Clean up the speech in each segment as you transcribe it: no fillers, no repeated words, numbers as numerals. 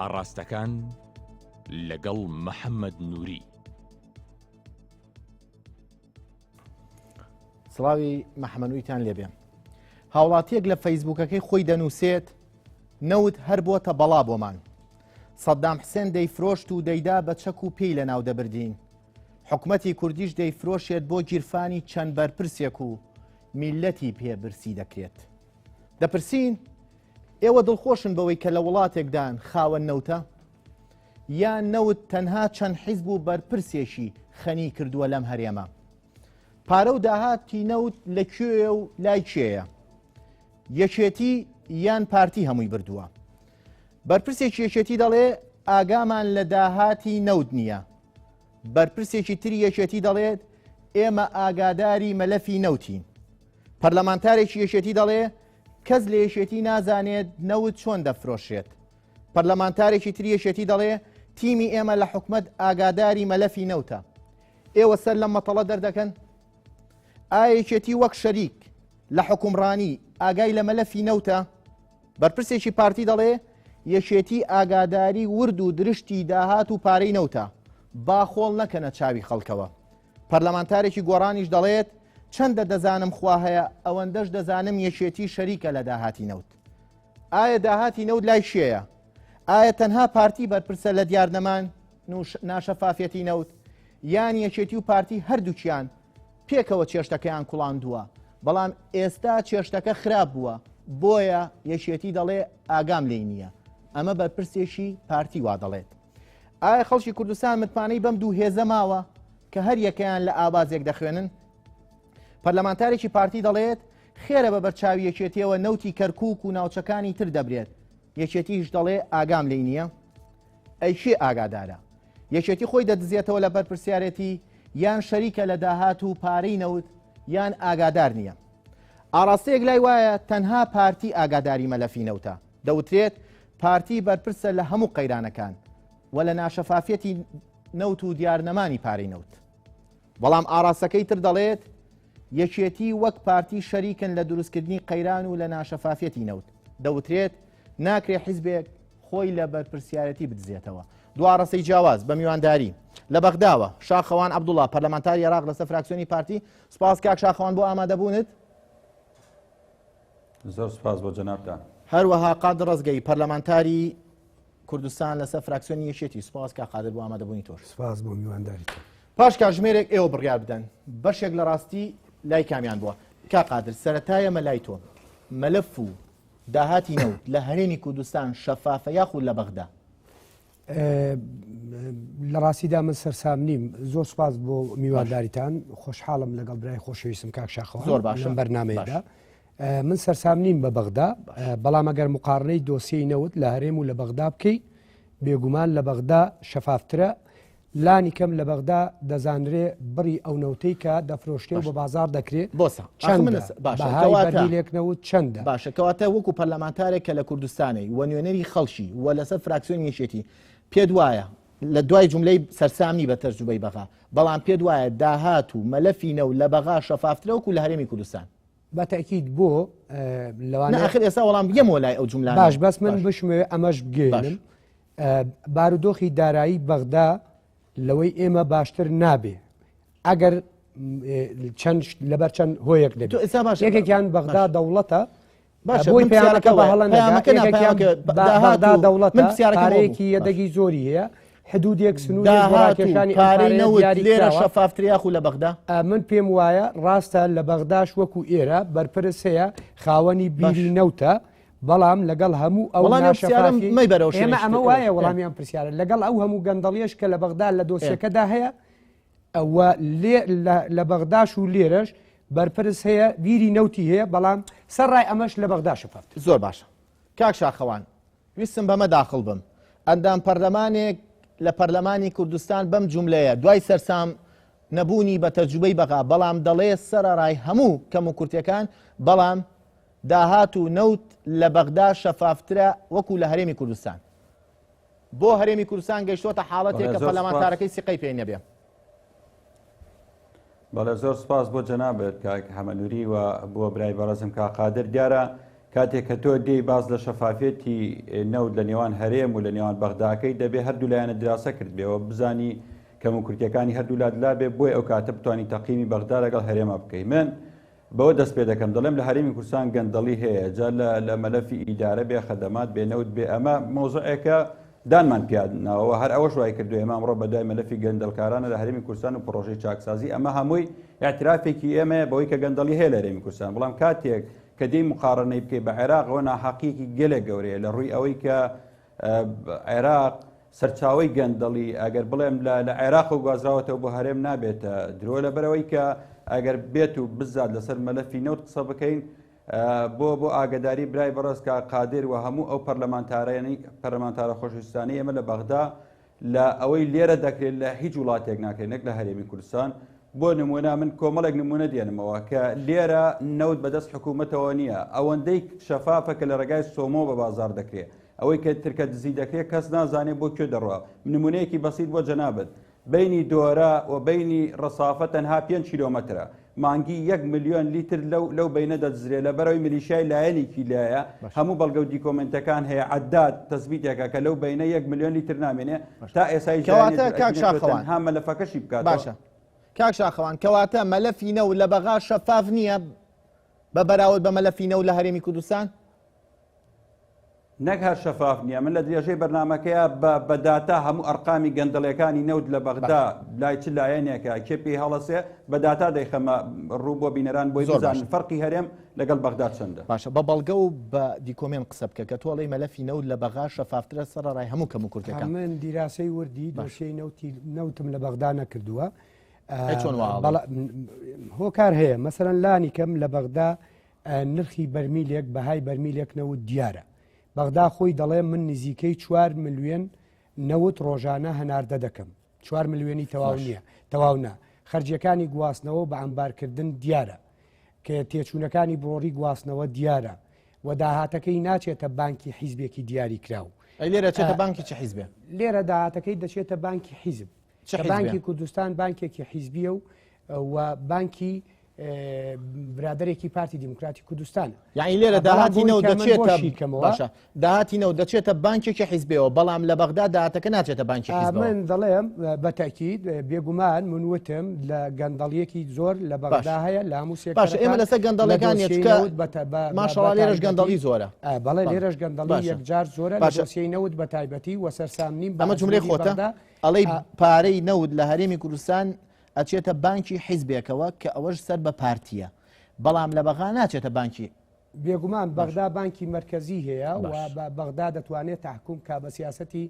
ئاڕاستەکان لەگەڵ محەممەد نووری. سڵاوی محەمەنویتان لێبێ هاوڵاتیەک لە فەیسبوکەکەی خۆی دەنووسێت نەوت هەر بۆتە بەڵا بۆمان سەدام حسێن دەیفرۆشت و دەیدا بە چەک و پێی لە ناو دەبردین حکومەتی کوردیش دەیفرۆشێت بۆ گیرفانی چەند بەرپرسێک و میلەتی پێ برسی دەکرێت دەپرسین ئێوە دڵخۆشن بەوەی کە لە وڵاتێکدان خاوەن نەوتە؟ یان نەوت تەنها چەند حیزب و بەرپرسێکی خەنی کردووە لەم هەرێمە؟ پارە و داهاتی نەوت لە کوێیە و لای کێیە؟ یەکێتی یان پارتی هەمووی بردووە؟ بەرپرسێکی یەکێتی دەڵێ ئاگامان لە داهاتی نەوت نییە. بەرپرسێکی تری یەکێتی دەڵێت ئێمە ئاگاداری مەلەفی نەوتین. پەرلەمانتارێکی یەکێتی دەڵێ کەس لە یەکێتی نازانێت نەوت چۆن دەفرۆشرێت. پەرلەمانتارێکی تری یەکێتی دەڵێ تیمی ئێمە لە حکومەت ئاگاداری مەلەفی نەوتە. ئێوە سەر لەم مەتەڵە دەردەکەن؟ ئایا یەکێتی وەک شەریک لە حکومڕانی ئاگای لە مەلەفی نەوتە؟ بەرپرسێکی پارتی دەڵێ یەکێتی ئاگاداری ورد و درشتی داهات و پارەی نەوتە، با خۆڵ نەکەنە چاوی خەڵکەوە. پەرلەمانتارێکی گۆڕانیش دەڵێت، چەندە دەزانم خوا هەیە، ئەوەندەش دەزانم یەکێتی شەریکە لە داهاتی نەوت. ئایا داهاتی نەوت لای کێیە؟ ئایا تەنها پارتی بەرپرسە لە دیارنەمان و ناشەفافیەتی نەوت؟ یان یەکێتی و پارتی هەردووکیان پێکەوە چێشتەکەیان کوڵاندووە، بەڵام ئێستا چێشتەکە خراپ بووە، بۆیە یەکێتی دەڵێ ئاگام لێی نییە. ئەمە بەرپرسێکی پارتی وا دەڵێت. ئایا خەڵکی کوردستان متمانەی بەم دوو هێزە ماوە کە هەر یەکەیان لە ئاوازێک دەخوێنن؟ پەرلەمانتارێکی پارتی دەڵێت خێرە بە بەرچاوی یەکێتیەوە نەوتی کەرکوک و ناوچەکانی تر دەبرێت، یەکێتیش دەڵێ ئاگام لێی نییە؟ ئەی کێ ئاگادارە؟ یەکێتی خۆی دەدزێتەوە لە بەرپرسیارێتی یان شەریکە لە داهات و پارەی نەوت یان ئاگادار نییە؟ ئاڕاستەیەک لای وایە تەنها پارتی ئاگاداری مەلەفی نەوتە. دەوترێت پارتی بەرپرسە لە هەموو قەیرانەکان و لە ناشەفافیەتی نەوت و دیارنەمانی پارەی نەوت. بەڵام ئاراستەکەی تر دەڵێت یەکێتی وەک پارتی شەریکن لە دروستکردنی قەیران و لە ناشەفافیەتی نەوت. دەوترێت ناکرێ حیزبێک خۆی لە بەرپرسیارەتی بدزێتەوە. دو ئاڕاستەی جیاواز بە میوانداری لە بەغداوە شاخەوان عەبدوڵا پەرلەمانتاری عێراق لەسەر فراکسیۆنی پارتی. سپاس کاک شاخەوان بۆ ئامادەبوونت. زۆر سپاس بۆ جەنابتان. هەروەها قادر ڕەزگەیی پەرلەمانتاری کوردستان لەسەر فراکسیۆنی یەکێتی. سپاس کاک قادر بۆ ئامادەبوونی تۆش. سپاس بۆ میوانداریتان. پاش کاتژمێرێک ئێوە بڕیار بدەن بەشێک لە ڕاستی لای کامیان بووە. کاک قادر سەرەتا ئێمە لای تۆ مەلەف و داهاتی نەوت لە هەرێمی کوردستان شەفافە یاخود لە بەغدا؟ لە ڕاستیدا من سەرسام نیم زۆر سپاس بۆ میوانداریتان خۆشحاڵم لەگەڵ برای خۆشەویستم کاک شاخەوان زۆر باشە لەم بەرنامەیەدا من سەرسام نیم بە بەغدا بەڵام ئەگەر مقارنەی دۆسیەی نەوت لە هەرێم و لە بەغدا بکەی بێگومان لە بەغدا شەفافترە لانی کەم لە بەغدا دەزانرێ بڕی ئەو نەوتەی کە دەفرۆشرێ و بە بازاڕ دەکرێ بۆسە چەندە، باشە بەهای کەواتە بەرمیلێک نەوت چەندە؟ باشە کەواتە وەکو پەرلەمانتارێک کە لە کوردستانەی و نوێنەری خەڵکی و لەسەر فراکسیۆنی یەکێتی پێت وایە لە دوای جوملەی سەرسام نی بە تەجروبەی بەغا بەڵام پێت وایە داهات و مەلەفی نەوت لە بەغا شەفافترە وەکو لە هەرێمی کوردستان؟ بە تەئکید بۆ لەوانەیە نا ئاخر ئێستا وەڵام یەمەوە لای ئەو جوملانە باش بەس من باش. بشمەوێ ئەمەش بگەیەنم باش. بارودۆخی دارایی بەغدا لەوەی ئێمە باشتر نابێ ئەگەر چەند لەبەر چەند هۆیەک دەبێت یەکێکیان بەغدا دەوڵەتە باشە بۆی پەیامەکە بە هەڵە پەیامەکە دەوڵەت پارەیەکی یەدەگی زۆری هەیە حدودێک سنوورێکانی پارەی نەوت لێرە شەفافتر یاخو لە بەغدا من پێم وایە ڕاستە لە بەغداش وەکو ئێرە بەرپرس هەیە خاوەنی بیری نەوتە بەڵام لەگەڵ هەموو ئەو وەڵامی ئەم پرسیارەم ناشەفافی مەیبەرەوە ئێمە شوێنێکی ئەمە تر. وایە ئێ. وەڵامی ئەم پرسیارە لەگەڵ ئەو هەموو گەندەڵیەش کە لە بەغدا لە دۆسیەکەدا هەیە ئەوە لێ لە- لە بەغداش و لێرەش بەرپرس هەیە بیری نەوتی هەیە بەڵام سەرڕای ئەمەش لە بەغدا شەفافتر. زۆر باشە کاک شاخەوان ویستم بەمە داخڵ بم ئەندام پەرلەمانێک لە پەرلەمانی کوردستان بەم جوملەیە دوای سەرسام نەبوونی بە تەجروبەی بەغا بەڵام دەڵێ سەرەڕای هەموو کەموکورتیەکان بەڵام داهات و نەوت لە بەغدا شەفافترە وەکو لە هەرێمی کوردستان. بۆ هەرێمی کوردستان گەیشتۆتە حاڵەتێک بەڵێ کە زۆر سوپاس. پەرلەمانتارەکەی سیقەی پێی نەبێ. بەڵێ زۆر سوپاس بۆ جەنابت کاک حەمە نوری و بۆ برای بەڕێزم کاک قادر. دیارە کاتێک کە تۆ دێی باس لە شەفافیەتی نەوت لە نێوان هەرێم و لە نێوان بەغداکەی دەبێ هەردوو لایەنە دراسە کردبێەوە بزانی کەموکورتیەکانی هەردوو لات لابێ بۆی ئەو کاتە بتانی تەقیمی بەغدا لەگەڵ هەرێما بکەی من بەوە دەست پێ دەکەم دەڵێم لە هەرێمی کوردستان گەندەڵی هەیە جا لە لە مەلەفی ئیدارە بێ خەدەمات بێ نەوت بێ ئەمە مەوزوعێکە دانمان پیا ناوە هەر ئەوەش وای کردو ئێمە ئەمڕۆ بە دوای مەلەفی گەندەڵکارانە لە هەرێمی کوردستان و پڕۆژەی چاکسازی ئەمە هەمووی اعترافێکی ئێمەیە بەوەی کە گەندەڵی هەیە لە هەرێمی کوردستان بەڵام کاتێک کە دێی مقارنەی بکەی بە عێراق ئەوە ناحەقیەکی گەلێک گەورەیە لە ڕووی ئەوەی کە عێراق سەرچاوەی گەندەڵی ئەگەر بڵێم لە عێراق و گوازراوەتەوە بۆ هەرێم نابێتە درۆ لەبەرەوەی کە ئەگەر بێت و بزات لەسەر مەلەفی نەوت قسە بکەین بۆ بۆ ئاگداری برای بەڕێز کاک قادر و هەموو ئەو پەرلەمانتارانی پەرلەمانتارە خۆشویستانەی ئێمە لە بەغدا لە ئەوەی لێرە دەکرێت لە هیچ وڵاتێک ناکرێت نەک لە هەرێمی کوردستان بۆ نمونە من کۆمەڵێک نمونە دێنمەوە کە لێرە نەوت بەدەست حکوومەتەوە نییە ئەوەندەی شەفافە کە لە ڕێگای سۆمۆ بە بازار دەکرێت ئەوەی کە ترکە دزی دەکرێت کەس نازانێت بۆ کوێ دەڕوا نمونەیەکی بەسیت بۆ جەنابت بەینی دۆرە و بەینی ڕەسافە تەنها پێنج کیلۆمەترە، مانگی یەک ملیۆن لیتر لەو لەو بەینە دەدزرێ لەبەرئەوەی میلیشیای لایەنێکی لایە هەموو بەڵگە و دیکۆمێنتەکان هەیە عەداد تەسبیتێکە کە لەو بەینە یەک ملیۆن لیتر نامێنێ تا ئێسایش لایەنێ کەواتە کاک جورئەتی نەکردوە شاخەوان تەنها مەلەفەکەشی بکاتەوە. باشە کاک شاخەوان کەواتە مەلەفی نەوت لە بەغا شەفاف نییە بە بەراورد بە مەلەفی نەوت لە هەرێمی کوردستان؟ نەک هەر شەفاف نییە، من لە درێژەی بەرنامەکەیا بە بە داتا هەموو ئەرقامی گەندەڵیەکانی نەوت لە بەغدا باشە. لای چ لایەنێکە، کێ پێی هەڵەسێ، بە داتا دەیخەمە ڕوو بۆ بینەران بۆی زۆر بزانن باشە. فەرقی هەرێم لەگەڵ بەغدا چەندە. باشە بە بەڵگە و بە دیکۆمێنت قسە بکە کە تۆ ئەڵێی مەلەفی نەوت لە بەغا شەفافترە سەڕەڕای هەموو کەموکورتیەکان. من دیراسەی وردی باشە. دۆسیەی نەوتی نەوتم لە بەغدا نەکردووە. ئەی چۆن وا ئەڵێی؟ بەڵا هۆکار هەیە مەسەلەن لانی کەم لە بەغدا نرخی بەرمیلێک بەهای بەرمیلێک نەوت دیارە. بەغدا خۆی دەڵێ من نزیکەی چوار ملیۆن نەوت ڕۆژانە هەناردە دەکەم. چوار ملیۆنی تەواو نییە، تەواو نا. خەرجییەکانی گواستنەوە و بەعەمبارکردن دیارە. کە تێچوونەکانی بۆڕی گواستنەوە دیارە و داهاتەکەی ناچێتە بانکی حیزبێکی دیاریکراو. ئەی لێرە چێتە بانکی چ حیزبێ؟ لێرە داهاتەکەی دەچێتە بانکی حیزب. چ حیزبێ؟ بانکی کوردستان بانکێکی حیزبییە و و بانکی برادەرێکی پارتی دیموکراتی کوردستانە. یعنی لێرە بەڵام داهاتی بۆی نەوت کە من دەچێتە بۆشی کەمەوە باشە داهاتی نەوت دەچێتە بانکێکی حیزبەوە بەڵام لە بەغدا داهاتەکە ناچێتە بانکی حیزبەوە. من دەڵێم بە تەکید بێگومان من وتم لە گەندەڵیەکی زۆر لە بەغدا هەیە لە هەموو باشە ئێمە سێکتەرەکان لەسەر لە گەندەڵیەکان نیە دۆسیەی چونکە نەوت بە تە- بە- بە- ماشەڵا بە لێرەش تایبەتی گەندەڵی زۆرە. بەڵێ بەڵێ. لێرەش گەندەڵی باشە. یەکجار زۆرە لە باشە. دۆسیەی نەوت بە تایبەتی و سەرسام نیم بە ئەمە جملەی ئەزموونی خۆتە بەغدا. ئەڵێی پارەی نەوت لە هەرێمی کوردستان ئەچێتە بانکی حیزبێکەوە کە ئەوەش سەر بە پارتیە بەڵام لە بەغا ناچێتە بانکی. بێگومان بەغدا بانکی مەرکەزی هەیە و باش. بەغدا دەتوانێت تەحکوم کا بە سیاسەتی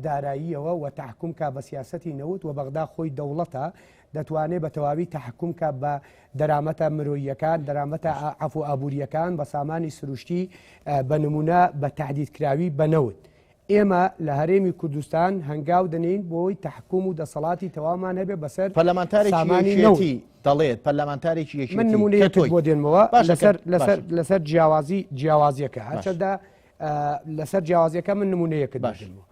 داراییەوە و تەحکوم کا بە سیاسەتی نەوت و بەغدا خۆی دەوڵەتە دەتوانێت بە تەواوی تەحکوم کا بە دەرامەتە مرۆییەکان، دەرامەتە عەفو ئابوورییەکان، بە سامانی سروشتی، بە نموونە بە تەهدیدکراوی بە نەوت. ئێمە لە هەرێمی کوردستان هەنگاو دەنێین بۆی تەحکوم و دەسەڵاتی تەواومان هەبێ بەسەر پەرلەمانتارێکی سامانی نەوت. یەکێتی دەڵێت پەرلەمانتارێکی من یەکێتی کە نمونەیەکت تۆی بۆ دێنمەوە باشە کە لەسەر لەسەر باشە لەسەر جیاوازی جیاوازیەکە باش هەرچەندە لەسەر جیاوازیەکە من نمونەیەکت بۆ باش دێنمەوە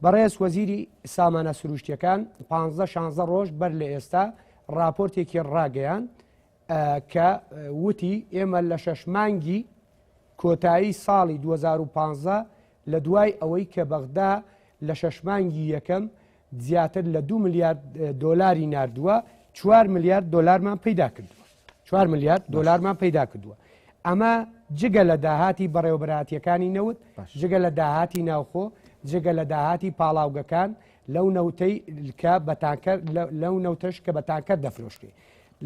بەڕێز وەزیری سامانە سروشتیەکان 15 16 ڕۆژ بەر لە ئێستا راپۆرتێکی ڕاگەیان کە وتی ئێمە لە شەش مانگی کۆتایی ساڵی 2015 لە دوای ئەوەی کە بەغدا لە شەش مانگی یەکەم زیاتر لە دو ملیارد دۆلاری ناردووە، چوار ملیارد دۆلارمان پەیدا کردووە. چوار ملیارد دۆلارمان پەیدا کردووە. ئەمە جگە لە داهاتی بەڕێوەبەرایەتییەکانی نەوت، جگە لە داهاتی ناوخۆ، جگە لە داهاتی پاڵاوگەکان لەو نەوتەی کە بە تانکەر لەو نەوتەش کە بە تانکەر دەفرۆشرێ.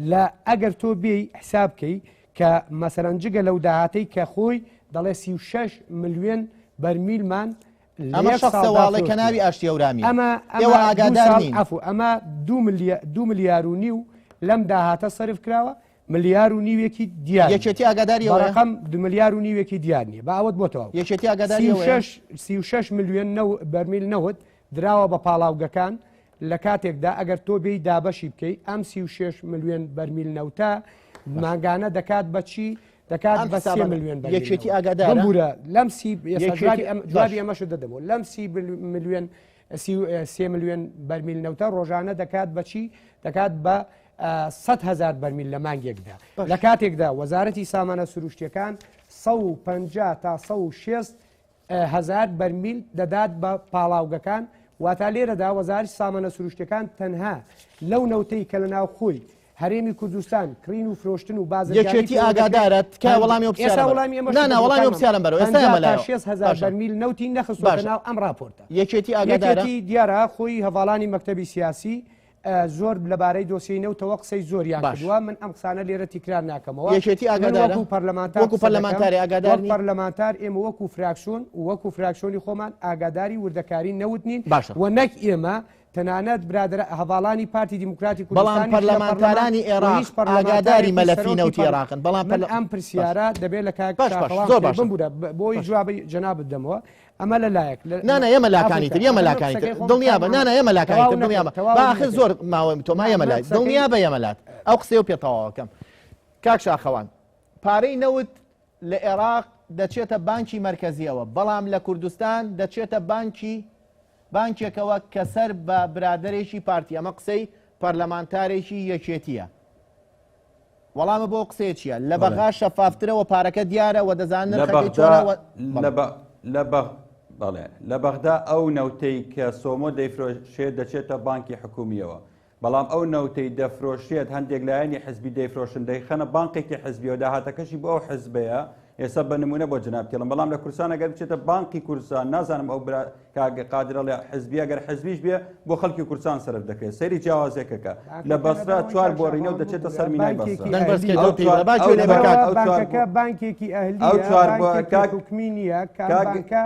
لە ئەگەر تۆ بێی حساب کەی کە مەسەلەن جگە لەو داهاتەی کە خۆی دەڵێ 36 ملیۆن بەرمیلمان لە ئەمە یەک شەخسە ساڵدا واڵێ کە فرۆشتووە. ناوی ئاشتی هەورامییە. ئەمە ئێوە ئەمە دوو ئاگادار ساڵ نین. عەفو ئەمە دوو ملیار دوو ملیار و نیو لەم داهاتە سەرف کراوە ملیار و نیوێکی دیار نییە. یەکێتی ئاگاداری بە ئەوەیە؟ ڕەقەم دو ملیار و نیوێکی دیار نییە. با ئەوەت بۆ تەواو بکەم. یەکێتی ئاگاداری سی و ئەوەیە؟ شەش سی و شەش ملیۆن نەو بەرمیل نەوت دراوە بە پاڵاوگەکان لە کاتێکدا ئەگەر تۆ بێی دابەشی بکەی ئەم 36 ملیۆن بەرمیل نەوتە مانگانە دەکات بە چی؟ دەکات ئەم بە سێ حسابانە ملیۆن بەرمیل یەکێتی نەوت. ئاگادارە؟ بمبورە لەم سی ئێستا یەکێتی جوابی ئەم جوابی باش. ئەمەشت دەدەمەوە لەم سی ملیۆن سی و سێ ملیۆن بەرمیل نەوتە ڕۆژانە دەکات بە چی؟ دەکات بە. 100 هەزار بەرمیل لە مانگێکدا، لە کاتێکدا وەزارەتی سامانە سروشتیەکان 150 تا 160 هەزار بەرمیل دەدات بە پاڵاوگەکان، واتا لێرەدا وەزارەتی سامانە سروشتیەکان تەنها لەو نەوتەی کە لە ناوخۆی هەرێمی کوردستان کڕین و فرۆشتن و بازرگانی یەکێتی پێوە دەکرێت، ئاگادارە تکایە وەڵامی ئەو پرسیارە ئێستا بەرەوە. وەڵامی ئێمەش نا نا وەڵامی ئەو کامە؟ پرسیارەم بەرەوە ئێستا 50 ئێمە تا لایەوە. 60 هەزار باشە. بەرمیل نەوتی نەخستووەتە باشە. ناو ئەم ڕاپۆرتە. یەکێتی ئاگادارە؟ یەکێتی دیارە خۆی هەڤاڵانی مەکتەبی سیاسی زۆر لەبارەی دۆسیەی نەوتەوە قسەی زۆریان کردووە، من ئەم قسانە لێرە تیکرار ناکەمەوە. یەکێتی ئاگادارە؟ وەکو پەرلەمانتار وەکو پەرلەمانتاری ئاگادار وەک پەرلەمانتار ئێمە وەکو فراکسیۆن و وەکو فراکسیۆنی خۆمان ئاگاداری وردەکاری نەوت نین باشە. و نەک ئێمە تەنانەت برادەر هەڤاڵانی پارتی دیموکراتی بەڵام کوردستانیش لە پەرلەمانتارانی پەرلەمان و عێراق هیچ پەرلەمانتارێکی ئاگاداری مەلەفی سەرۆکی نەوتی پەر- عێراقن بەڵام من پەرلە- ئەم پرسیارە دەبێت لە کاک باش باش شاخەوان زۆر بکرێت. باشە. بمبورە بۆی جوابی جەنابت دەمەوە ئەمە لە لایەک نا نا ئێمە لاکانی تر ئێمە لاکانی تر دڵنیابە نا نا ئێمە لاکانی تر دڵنیابە با ئاخر زۆر ماوە تۆ ما ئێمە لای دڵنیابە ئێمە لات ئەو قسەیە پێ تەواوەکەم کاک شاخەوان پارەی نەوت لە عێراق دەچێتە بانکی مەرکەزیەوە بەڵام لە کوردستان دەچێتە بانکی بانکێکەوە کە سەر بە برادەرێکی پارتی ئەمە قسەی پەرلەمانتارێکی یەکێتیە وەڵامە بۆ قسەیە چییە؟ لە بەغا شەفافترەوە پارەکە دیارە و دەزانن نرخەکەی چۆنە و لە بەڵێ لە بەغدا ئەو نەوتەی کە سۆمۆ دەیفرۆشێت دەچێتە بانکی حکومیەوە بەڵام ئەو نەوتەی دەفرۆشێت هەندێک لایەنی حزبی دەیفرۆشن دەیخەنە بانقێکی حزبیەوە داهاتەکەشی بۆ ئەو حزبەیە ئێستا بە نمونە بۆ جەناب تێڵم بەڵام لە کوردستان ئەگەر بچێتە بانقی کوردستان نازانم ئەو برا کاک قادر ئەڵێ حزبی ئەگەر حزبیش بێ بۆ خەڵکی کوردستان سەرف دەکرێت سەیری جیاوازێکەکە لە بەسرا چوار بۆڕینەوە دەچێتە سەر مینای بەسرا دەنگ بەرز کەیتەوە پێی بڵێ با گوێ لێ بکات. بانکەکە بانکێکی ئەهلیە ئەو چوار بۆ بانکێکی کاک حکومی نییە کام کاک بانکە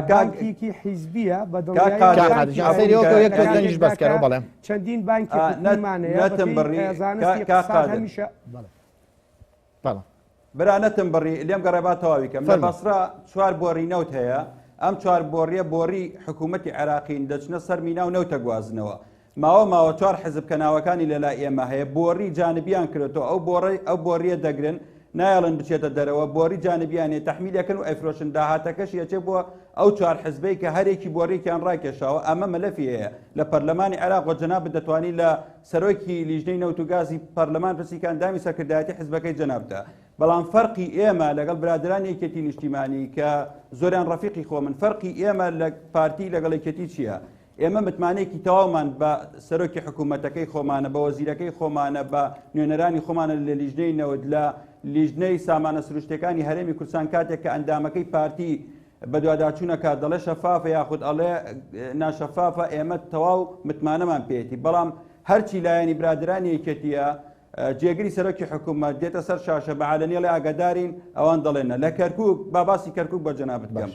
کاک بانکێکی حیزبیە بە کاک دڵنیایی قادر کاک قادر بانکی جان سەیری ئەهلی ئەوە کە یەک تۆز لە دەنگیش کاتێکدا بەرز کەرەوە کە بەڵێ چەندین بانکی حکومیمان هەیە نەتم بەپێی بڕی زانستی کاک اقتصاد قادر هەمیشە بەڵێ بەڵێ برا نەتم بڕی لێم گەڕێ با تەواوی کەم. لە فەرموو. بەسرە چوار بۆڕی نەوت هەیە، ئەم چوار بۆڕیە بۆڕی حکوومەتی عێراقین دەچنە سەر مینا و نەوت دەگوازنەوە. ماوە ماوە چوار حزب کە ناوەکانی لە لای ئێمە هەیە بۆڕی جانبیان کرێتەوە ئەو بۆڕەی ئەو بۆڕیە دەگرن نایەڵن بچێتە دەرەوە بۆڕی جانبیان هەیە تەحمیل ئەکەن و ئەیفرۆشن داهاتەکەشی ئەچێ بۆ ئەو چوار حزبەی کە هەرێکی بۆڕیەکیان ڕاکێشاوە ئەمە مەلەفی هەیە لە پەرلەمانی عێراق وە جەنابت دەتوانی لە سەرۆکی لیژنەی نەوت و گازی پەرلەمان پرسی کە ئەندامی سەرکردایەتی حزبەکەی جەنابتە. بەڵام فەرقی ئێمە لەگەڵ برادەرانی یەکێتی نیشتیمانی کە زۆریان ڕەفیقی خۆمن، فەرقی ئێمە لە پارتی لەگەڵ یەکێتی چییە؟ ئێمە متمانەیەکی تەواومان بە سەرۆکی حکوومەتەکەی خۆمانە، بە وەزیرەکەی خۆمانە، بە نوێنەرانی خۆمانە لە لیژنەی نەوت، لە لیژنەی سامانە سروشتیەکانی هەرێمی کوردستان کاتێک کە ئەندامەکەی پارتی بەدواداچوون ئەکات دەڵێ شەفافە یاخود ئەڵێ ناشەفافە ئێمە تەواو متمانەمان پێیەتی بەڵام هەرچی لایەنی برادرانی یەکێتیە جێگری سەرۆکی حکوومەت دێتە سەر شاشە بە عالەنی ئەڵێ ئاگادارین ئەوان دەڵێنە لە کەرکک با باسی کەرکک بە جەنابت بکەم